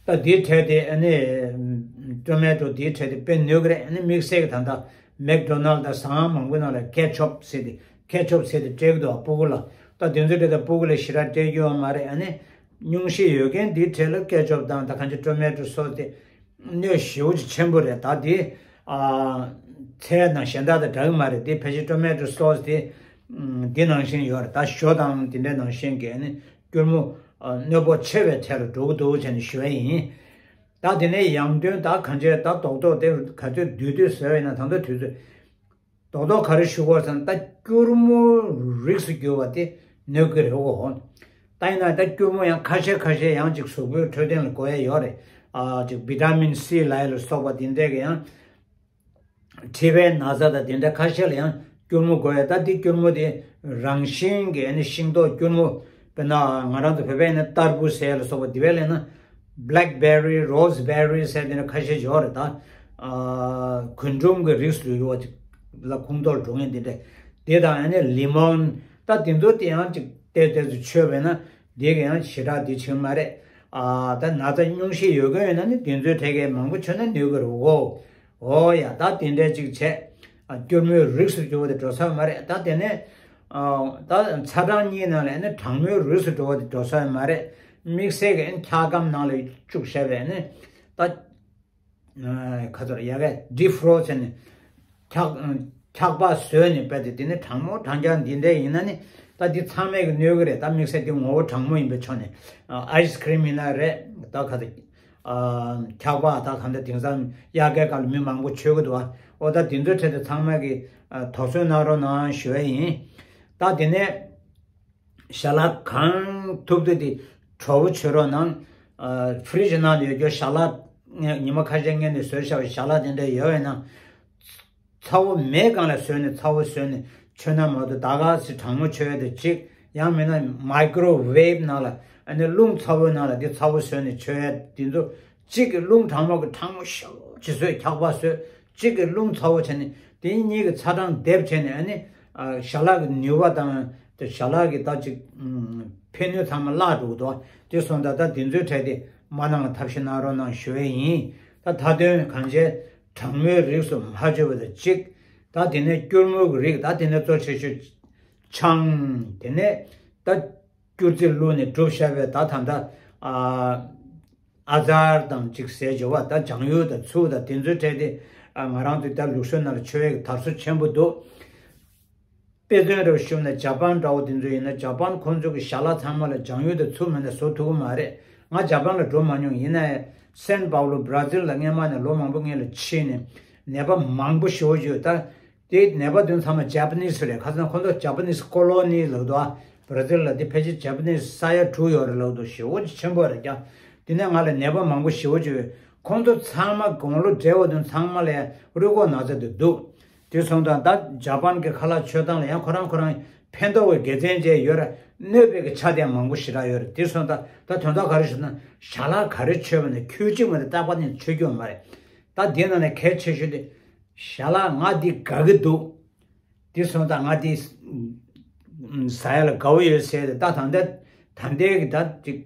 ད་དེའི་གྲས་དེ་ཨ་ནི་ཊོ་མེ་ཊོ་དེའི་གྲས་དེ་དཔེ་གནོད་གི་རེད། ཨ་ནི་དམིགས་བསལ་གྱི་ད་ལྟ་མེག་ཌོ་ནལ་དང་ཟ་ཁང་མང་པོའི་ནང་ལ་ཀེ་ཆོབ་ཟེར་ཏེ། ཀེ་ཆོབ་ཟེར་ཏེ་སྤྲད་ཀྱི་འདུག་ཨ། སྤུ་གུ་ལ། ད་དེ་ཚོའི་གྲས་དེ་སྤུ་གུ་ལ་ཞེ་དྲག་སྤྲད་རྒྱུ་ཡོད་མ་རེད། ཨ་ནི་སྙུང་གཞི་ཡོད་མཁན་དེའི་གྲས་ལ་ཀེ་ཆོབ་དང་། ད་གང་ཅི་ཊོ་མེ་ཊོ་སོ་སི་དེ་གནོད་ཞེ་པོ་ཅིག་ཆེན་པོ་རེད། ད་དེ་ཨ་ཚལ་དང་གཞན་དག་དང་འདྲ་གི་མ་རེད། དེ་ཕལ་ཆེར་ཊོ་མེ་ཊོ་སོ་སི་དེ་འདི་ནང་བཞིན་ཡོད་རེད། ད་ཞོ་དང་དེ་འདྲའི་ནང་བཞིན་གྱི་ཨ་ནི་སྐྱུར་མོ་ཨ་གནོད་པོ་ཆེ་བའི་གྲས་ལ་འགྲོ་གི་འདུག་བྱས་ནས་ཞུ་ཡ་ཡིན། ད་དེ་ནས་ཡང་དོན་ད་གང་ཅི་ད་རྡོག་རྡོག་དེ་ག་ཚོད་བསྡུས་བསྡུས་བཟོས་ཡིན་ན། ད་ལྟ་དུས་ཚོད་རྡོག་རྡོག་ག་རེ་ཞུ་དགོས་ཟེར་ན། ད་སྐྱུར་མོ་རིགས་སུ་གྱུར་པ་དེ་གནོད་ཀྱི་རེད་གོ། ད་ཡིན་ན་ད་སྐྱུར་མོ་ཡང་ཁ་ཤས་ཁ་ཤས་ཡང་ཅིག་གཟུགས་པོའི་འཕྲོད་བསྟེན་ལ་དགོས་ཡ་ཡོད་རེད། ཨ་ཅིག་བི་ཊ་མིན་སི་ལབ་ཡ་ལ་སོགས་པ་དེ་འདྲས་ཀྱི་ཡང་མཁྲིས་པའི་ན་ཚ་དང་དེ་འདྲ་ཁ་ཤས་ལ་ཡང་སྐྱུར་མོ་དགོས་ཡ། ད་དེ་སྐྱུར་མོ་དེ་རང་བཞིན་གྱི་ཨ་ནི་ཤིང་ཏོག་སྐྱུར་མོ། དཔེར་ན་ང་རང་ཚོ་བོད་པས་ནི་ཏར་བུ་ཟེར་ལ་སོགས་པ། དེ་བས་ལས་ན་བྷེ་ལེག་བེ་རི། རོ་སི་བེ་རི་ཟེར་དེ་འདྲ་ཁ་ཤས་ཡོད་རེད། ད་ཨ་རྒུན་འབྲུམ་གྱི་རིགས་སུ་ཡོད་པ་ཅིག་ལ་ཁོངས་གཏོགས་འགྲོ་མཁན་དེ་འདྲ། དེ་དང་ཨ་ནི་ལི་མོན། ད་དེ་ཚོ་དེ་ཡང་ཅིག་ཏོག་ཏོག་ཙམ་མཆོད་པས་ན་དེ་ག་ཡང་ཞེ་དྲག་དེ་བྱེད་མ་རེད། ཨ་ད་ན་ཚ་སྙུང་གཞི་ཡོད་མཁན་ཡོད་ན་ནི་དེ་ཚོའི་གྲས་ཀས་མང་པོ་མཆོད་ན་གནོད་ཀྱི་རེད་གོ། འོ་ཡ། ད་དེ་འདྲ་ཅིག་བྱས། ཨ་སྐྱུར་མོའི་རིགས་སུ་གྱུར་པ་དེ་འགྲོ་ས་མ་རེད། ད་དེ་ནས་ཨ་ད་ཚ་གྲང་གཉིས་ནང་ལ་ནི་གྲང་མོའི་རིགས་སུ་གྱུར་པ་དེ་འགྲོ་ས་མ་རེད། དམིགས་བསལ་གྱི་འཁྱག་སྒམ་ནང་ལ་བཅུག་བྱས་པས་ནི་ད་ཁ་ཚོར་ཡ་གས་ཌིབ་ཕྲོ་ཟེར་ནས་འཁྱག་འཁྱག་པ་བཟོས་ནས་པས་ཏེ། དེ་ནི་གྲང་མོ་གྲང་རྐྱང་འདི་འདྲ་ཡིན་ན་ནི་ད་འདི་ཚང་མས་གི་གནོད་གི་རེད། ད་དམིགས་བསལ་དེ་ངོ་བོ་གྲང་མོ་ཡིན་པའི་ཕྱོགས་ནས། ཨ་ཨའི་སི་ཁི་རིམ་ཡིན་ན་རེད། ད་ཁ་ཚོར། ཨ་འཁྱག་པ་ད་གང་འདྲ། དེང་སང་དབྱར་ཁའི་སྐབས་ལ་མི་མང་པོ་མཆོད་ཀྱི་འདུག་ཨ། འོ་ད་དེ་ཚོའི་གྲས་དེ་ཚང་མ་གིས་ཨ་དོགས་ཟོན་གནང་རོགས་གནང་ཞུ་ཡ་ཡིན། ད་དེ་ནས་ཞལ་ལག་གང་ཐུབ་ཐུབ་དེ་དྲོ་པོ་མཆོད་རོགས་གནང་། ཨ་ཕི་རི་ཇི་ནང་ལ་ཡོད་རྒྱུ་ཞལ་ལག་ཉི་མ་ཁ་ཤས་སྔོན་ནས་བཟོས་བཞག་པའི་ཞལ་ལག་དེ་འདྲ་ཡོད་པས་ན། ཚ་བོ་མེད་སྒང་ལ་བཟོས་ནས་ཚ་བོ་བཟོས་ནས་མཆོད་ན་མ་གཏོགས། ད་ག་སེ་གྲང་མོ་མཆོད་ཡ་དེ་གཅིག། ཡང་མིན་ན་མའི་ཀོ་རོ་ཝེབ་ནང་ལ་ཨ་ནི་རླུང་ཚ་བོའི་ནང་ལ་དེ་ཚ་བོ་བཟོས་ནས་མཆོད་ཡ་དེ་ཚོ། གཅིག་གིས་རླུང་གྲང་མོ་གི་གྲང་མོ་ཞེ་པོ་ཅིག་བཟོས། འཁྱག་པ་བཟོས། གཅིག་གིས་རླུང་ཚ་བོ་བྱས་ནས་དེ་གཉིས་ཀྱི་ཚ་གྲང་སྡེབ་བྱས་ནས། ཨ་ནི་ཨ་ཞལ་ལག་གི་ནུས་པ་དང་དེ་ཞལ་ལག་གི་ད་ཅིག་ཨུམ་ཕན་ནུས་ཚང་མ་བརླག་འགྲོ་གི་འདུག། དེ་སོང་ཙང་ད་དེ་ཚོའི་གྲས་དེ་མ་གནང་བ་ཐབས་ཤེས་གནང་རོགས་གནང་ཞུ་ཡས་ཡིན། ད་མཐའ་དོན་གང་བྱས་གྲང་མོའི་རིགས་སུ་མ་མཆོད་པ་དང་གཅིག། ད་དེ་ནས་སྐྱུར་མོའི་རིགས། ད་དེ་ནས་གཙོ་ཆེ་ཤོས་ཆང་། དེ་ནས་ད་སྐྱུར་རྩི་བླུགས་ནས་བསྒྲུབས་བཞག་པའི་ད་ད་ད་ཨ་ཨ་ཛར་དང་གཅིག་ཟས་བྱེད་པ། ད་སྦྱང་ཡུལ་དང་ཚུགས་དང་དེ་ཚོའི་གྲས་དེ་ཨ་ང་རང་ཚོའི་ད་ལུགས་སྲོལ་ནང་ལ་མཆོད་ཡས་ཀྱི་དར་སྲོལ་ཆེན་པོ་འདུག། དཔེ་མཚོན་རེ་ཞུས་ན་ཇ་པན་འདྲ་བོ་དེ་ཚོ་ཡིན་ན། ཇ་པན་ཁོང་ཚོ་གི་ཞལ་ལག་ཚང་མ་ལ་སྦྱང་ཡུལ་དང་ཚུགས་མེད་ན་བཟོ་ཐུབ་ཀྱི་མ་རེད། ང་ཇ་པན་ལ་འགྲོ་མ་མྱོང་། ཡིན་ན་ཡང་སན་པའུ་ལོ་བྷ་ར་ཛིལ་ལ་སྔས་མ་ནས་ལོ་མང་པོ་སྔོན་ལ་ཕྱིན་ནས་ནད་པ་མང་པོ་ཞེ་པོ་ཅིག་ཡོད། ད་དེ་ནད་པ་དེ་ཚང་མ་ཇ་པ་ནིས་རེད། ཁ་སང་ཁོང་ཚོ་ཇ་པ་ནིས་ཀོ་ལོ་ནི་ལབ་འདུག་ཨ། བྷ་ར་ཛིལ་ལ་དེ་ཕལ་ཆེར་ཇ་པ་ནིས་ས་ཡ་དྲུག་ཡོད་རེད་ལབ་འདུག། ཞེ་པོ་ཅིག་ཆེན་པོ་རེད་ཀྱང་། དེ་ནས་ང་ལ་ནད་པ་མང་པོ་ཞེ་པོ་ཅིག་ཡོད། ཁོང་ཚོ་ཚང་མ་དགུང་ལོ་བགྲེས་པ་དེ་ཚང་མ་ལ་རུས་ཁོག་ན་ཚ་དེ་འདུག། དེ་སོང་ཙང་ད་ཇ་པན་གྱི་ཁ་ལག་མཆོད་སྟངས་ལ་ཡང་ཁོ་རང་ཁོ་རང་ཕན་ཐོགས་ཀྱི་དགེ་མཚན་ཅན་ཡོད་རེད། གནོད་པའི་གི་ཆ་དེ་མང་པོ་ཞེ་དྲག་ཡོད་རེད། དེ་སོང་ཙང་ད་དོན་དག་ག་རེ་ཞུ་ན། ཞལ་ལག་ག་རེ་མཆོད་པ་ནས་ཁྱོད་གཅིག་མ་རེད། རྟག་པར་ནས་མཆོད་རྒྱུ་མ་རེད། ད་དེ་ནང་ནས་གལ་ཆེ་ཤོས་དེ། ཞལ་ལག་ང་འདི་དགའ་གི་འདུག། དེ་སོང་ཙང་ང་འདི་ཟ་ཡ་ལ་དགའ་བོ་ཡོད་ཟེར་ཏེ། ད་ད་ལྟ་ད་ལྟའི་གི་ད་ཅིག་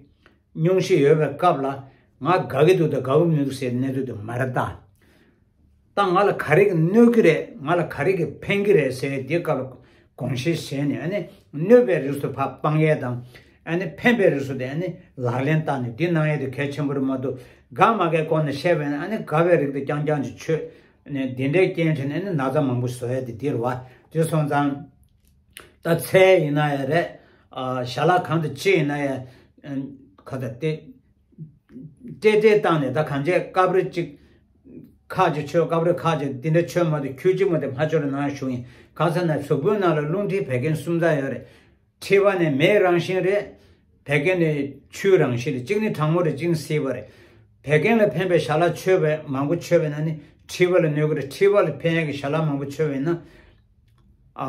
སྙུང་གཞི་ཡོད་པའི་སྐབས་ལ་ང་དགའ་གི་འདུག་དང་དགའ་བོ་མི་འདུག་ཟེར་གནས་ཚུལ་དེ་མ་རེད་ད། ད་ང་ལ་ག་རེ་གི་གནོད་གི་རེད། ང་ལ་ག་རེ་གི་ཕན་གི་རེད་ཟེར་དེ་སྐབས་ལ་དགོངས་བཞེས་བྱས་ནས། ཨ་ནི་གནོད་པའི་རིགས་སུ་ཕར་སྤང་ཡས་དང་། ཨ་ནི་ཕན་པའི་རིགས་སུ་དེ་ཨ་ནི་ལག་ལེན་བསྟར་ནས་འདི་གནང་ཡས་དེ་གལ་ཆེན་པོ་རེད་མ་གཏོགས། དགའ་མ་དགའི་སྐོར་ནས་བཤད་པས་ན། ཨ་ནི་དགའ་བའི་རིགས་དེ་རྐྱང་རྐྱང་ཅིག་མཆོད་ནས་འདི་འདྲའི་རྐྱེན་བྱས་ནས་ཨ་ནི་ན་ཚ་མང་པོ་བཟོ་ཡས་དེ་འདི་རེད་བ། དེ་སོང་ཙང་ད་ཚལ་ཡིན་ན་ཡང་རེད། ཨ་ཞལ་ལག་གང་དང་ཅི་ཡིན་ན་ཡང་ཁ་ད་དེ་ཏེ་ཏེ་བཏང་ནས། ད་གང་བྱས་སྐབས་རེ་གཅིག་ཁ་ཅིག་མཆོད། སྐབས་རེ་ཁ་ཅིག་འདི་འདྲ་མཆོད་མ་ཐུབ། ཁྱོད་གཅིག་མ་དེ་མ་མཆོད་རོགས་གནང་ཞུ་ཡིན། གང་ཟེར་ན་གཟུགས་པོའི་ནང་ལ་རླུང་མཁྲིས་བད་ཀན་གསུམ་ཚང་ཡོད་རེད། མཁྲིས་པ་ནི་མེའི་རང་བཞིན་རེད། བད་ཀན་ནི་ཆུའི་རང་བཞིན་རེད། གཅིག་ནི་གྲང་མོ་རེད། གཅིག་ནི་བསིལ་བ་རེད། བད་ཀན་ལ་ཕན་པའི་ཞལ་ལག་མཆོད་པས་མང་པོ་མཆོད་པས་ན་ནི་མཁྲིས་པ་ལ་གནོད་ཀྱི་རེད། མཁྲིས་པ་ལ་ཕན་ཡག་གི་ཞལ་ལག་མང་པོ་མཆོད་པས་ན། ཨ་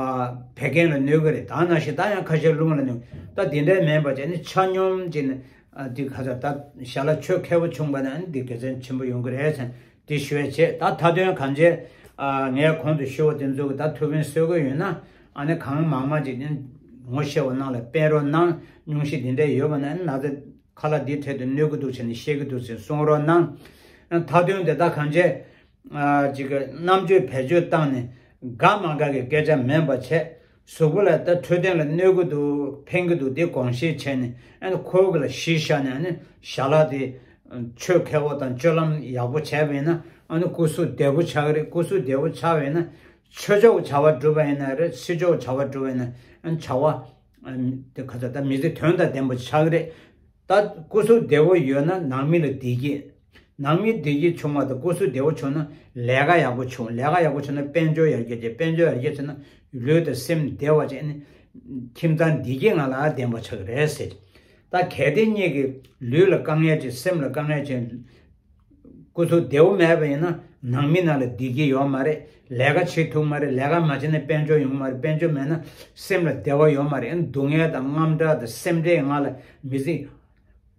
བད་ཀན་ལ་གནོད་ཀྱི་རེད། ད་ནང་བཞིན་ད་ཡང་ཁ་ཤས་རླུང་ལ་གནོད། ད་དེ་འདྲའི་མིན་པ་བྱས་ནས་ཆ་སྙོམས་བྱས་ནས། ཨ་དེ་ཁ་ཚ་ད་ཞལ་ལག་མཆོད་མཁས་པོ་བྱུང་པ་ན་ནི་འདི་དགེ་མཚན་ཆེན་པོ་ཡོང་གི་རེད་ཟེར་ནས་དེ་ཞུ་ཡས་བྱས། ད་མཐའ་དོན་གང་བྱས། ཨ་ངས་གོང་དུ་ཞུ་བ་དེ་ཚོ་གི་ད་ཐུགས་ཕན་གསོས་ཀྱི་ཡོད་ན། ཨ་ནི་གང་མང་མང་ཅིག་ངོ་ཤེས་པ་རྣམས་ལ་སྤེལ་རོགས་གནང་། སྙུང་གཞི་འདི་འདྲ་ཡོད་པ་ན་ཨ་ནི་ན་ཚ་ཁ་ལག་འདིའི་ཐད་དུ་གནོད་ཀྱི་འདུག་ཟེར་ནས་བཤད་ཀྱི་འདུག་ཟེར་གསུང་རོགས་གནང་། མཐའ་དོན་དེ་ད་གང་བྱས། ཨ་ཅིག་གི་རྣམ་དཔྱོད་བེད་སྤྱོད་བཏང་ནས་དགའ་མ་དགའ་གི་སྐད་ཆ་མིན་པ་བྱས། གཟུགས་པོ་ལ་ད་འཕྲོད་བསྟེན་ལ་གནོད་ཀྱི་འདུག་ཕན་གྱི་འདུག་དེ་དགོངས་བཞེས་བྱས་ནས། ཨ་ནི་ཁོ་གི་ལ་གཞི་བཞག་ནས། ཨ་ནི་ཞལ་ལག་དེ་མཆོད་མཁས་པོ་དང་སྤྱོད་ལམ་ཡག་པོ་བྱས་པ་ཡིན་ན། ཨ་ནི་སྐུ་གཟུགས་བདེ་པོ་ཆགས་ཀྱི་རེད། སྐུ་གཟུགས་བདེ་པོ་ཆགས་པ་ཡིན་ན། མཆོད་ཆོག་བྱ་བ་སྒྲུབ་པ་ཡིན་ན་རེད། སྲིད་ཆོག་བྱ་བ་སྒྲུབ་པ་ཡིན་ན། ཨ་ནི་བྱ་བ་ཨ་དེ་ག་ཚོད་ད་མི་ཚེ་དོན་དང་ལྡན་པ་ཆགས་ཀྱི་རེད། ད་སྐུ་གཟུགས་བདེ་བོ་ཡོད་ན་ནང་མི་ལ་བདེ་སྐྱིད། ནང་མི་བདེ་སྐྱིད་བྱུང་བ་དང་སྐུ་གཟུགས་བདེ་བོ་བྱུང་ན་ལས་ཀ་ཡག་པོ་བྱུང་། ལས་ཀ་ཡག་པོ་བྱུང་ན་དཔལ་འབྱོར་ཡར་རྒྱས་བྱེད། དཔལ་འབྱོར་ཡར་རྒྱས་བྱུང་ན་ལུས་དང་སེམས་བདེ་བ་བྱས་ནས་ཁྱིམ་ཚང་བདེ་སྐྱིད་ངང་ལ་ལྡན་པ་ཆགས་ཀྱི་རེད་ཟེར། ད་གལ་ཏེ་ངེད་ཀྱི་ལུས་ལ་དཀའ་ངལ་ཅིག་སེམས་ལ་དཀའ་ངལ་ཅིག་སྐུ་གཟུགས་བདེ་བོ་མེད་པ་ཡིན་ན་ནང་མི་ནང་ལ་བདེ་སྐྱིད་ཡོད་མ་རེད། ལས་ཀ་བྱེད་ཐུབ་མ་རེད། ལས་ཀ་མ་བྱས་ན་དཔལ་འབྱོར་ཡོང་མ་རེད། དཔལ་འབྱོར་མེད་ན་སེམས་ལ་བདེ་བ་ཡོད་མ་རེད། སྡུག་བསྔལ་དང་དངངས་སྐྲག་དང་སེམས་ཁྲལ་ངང་ལ་མི་ཚེ་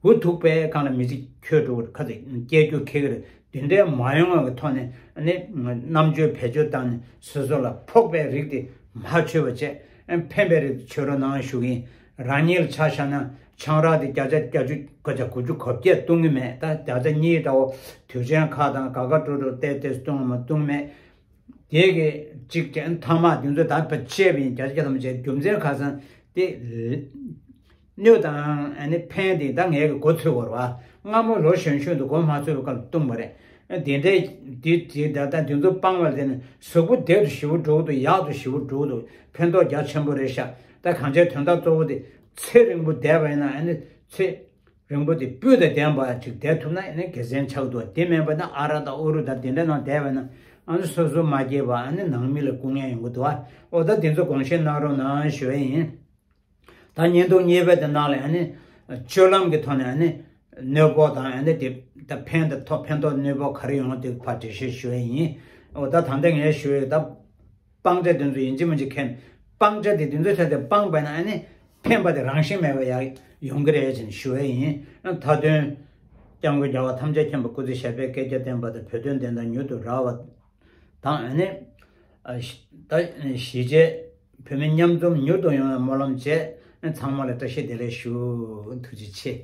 འུ་ཐུག་པའི་སྒང་ལ་མི་ཚེ་འཁྱོལ་འགྲོ་གི་རེད། ཁ་ཚིག་སྐྱེལ་རྒྱུ་ཁེལ་གི་རེད། དེ་འདྲའི་མ་ཡོང་བ་གི་ཐོག་ནས་ཨ་ནི་རྣམ་དཔྱོད་བེད་སྤྱོད་བཏང་ནས་སོ་སོ་ལ་ཕོག་པའི་རིགས་དེ་མ་མཆོད་པ་བྱས། ཨ་ཕན་པའི་རིགས་དེ་མཆོད་རོགས་གནང་ཞུ་གི་ཡིན། རང་ཉིད་ལ་ཆ་བཞག་ན་ཆང་རག་དེ་བརྒྱ་ཆ་བརྒྱད་ཅུ་གོ་བརྒྱ་དགུ་བཅུ་གོ་བརྒྱད་བཏུང་གི་མེད། ད་བརྒྱ་ཆ་གཉིས་འདྲ་བོ་དུས་ཆེན་ཁག་དང་དགའ་དགའ་སྤྲོ་སྤྲོ་བལྟས་བལྟས་སུ་བཏུང་བ་མ་བཏུང་མེད། དེ་གི་གཅིག་ཅན་ཐ་མག་དེ་ཚོ་ད་བཅད་པ་ཡིན། བརྒྱ་ཆ་བརྒྱ་ཐམ་པ་བྱས། རྒྱུ་མཚན་ཁ་སང་དེ་སྣོད་དང་ཨ་ནི་ཕན་དེ་ད་ངས་གི་མགོ་ཚོས་བར་བ། སྔ་མོ་ལོ་གཞོན་གཞོན་དུ་མགོ་མ་ཚོས་པའི་སྐབས་ལ་བཏུང་བ་རེད། དེ་འདྲའི་དེ་དེ་ད་ལྟ་དེ་ཚོ་སྤང་བ་ལ་བརྟེན་ནས་གཟུགས་པོ་བདེ་རུ་ཞེ་པོ་འགྲོ་གི་འདུག། ཡག་ཏུ་ཞེ་པོ་འགྲོ་གི་འདུག། ཕན་ཐོགས་རྒྱ་ཆེན་པོ་རེད་ཤག། ད་གང་ཅིའི་དོན་དག་གཙོ་བོ་དེ་ཚེ་རིང་པོ་བསྡད་པ་ཡིན་ན། ཨ་ནི་ཚེ་རིང་པོ་དེ་སྤུས་དང་ལྡན་པ་ཅིག་བསྡད་ཐུབ་ན་ཨ་ནི་དགེ་མཚན་ཆགས་འདུག། དེ་མིན་པ་ན་ཨ་ར་དང་ཨུ་རུ་དང་དེ་འདྲ་ནང་བསྡད་པ་ན་ཨ་ནི་སོ་སོ་མ་སྐྱིད་པ། ཨ་ནི་ནང་མི་ལ་སྐུ་ངལ་ཡོང་གི་འདུག། ཨ་འོ་ད་དེ་ཚོ་དགོངས་བཞེས་གནང་རོགས་གནང་ཞུ་ཡ་ཡིན། ད་བརྙན་ཐུང་གཉིས་པའི་དེ་ནང་ལ་ཨ་ནི་སྤྱོད་ལམ་གྱི་ཐོག་ནས་ཨ་ནི་གནོད་པོ་དང་། ཨ་ནི་དེ་ད་ཕན་དང་ཐོགས་ཕན་ཐོགས་གནོད་པོ་ག་རེ་ཡོང་དེ་ཕར་འགྲེལ་བཤད་ཞུ་ཡ་ཡིན། འོ་ད་ད་ལྟ་ངས་ཞུ་ཡས་ད་སྤང་བྱ་དེ་ཚོ་ཡིན་གཅིག་མིན་གཅིག་མཁྱེན། སྤང་བྱ་དེ་དེ་ཚོའི་ཐད་དེ་སྤངས་པ་ན་ཨ་ནི་ཕན་པ་དེ་རང་བཞིན་མེད་པ་ཡང་ཡོང་གི་རེད་ཅེས་ཞུ་ཡས་ཡིན། མཐའ་དོན། སྐྱབས་མགོན་རྒྱལ་བ་ཐམས་ཅད་མཁྱེན་པ་སྐུ་ཚེ་ཞབས་པད་བསྐལ་བརྒྱར་བརྟན་པ་དང་བོད་དོན་བདེན་མཐའ་མྱུར་དུ་རག་པ་དང་ཨ་ནི། ད་གཞིས་བྱེས་བོད་མི་མཉམ་འཛོམས་མྱུར་དུ་ཡོང་བའི་སྨོན་ལམ་བཅས། ཚང་མ་ལ་བཀྲ་ཤིས་བདེ་ལེགས་ཞུ། ཐུགས་རྗེ་ཆེ།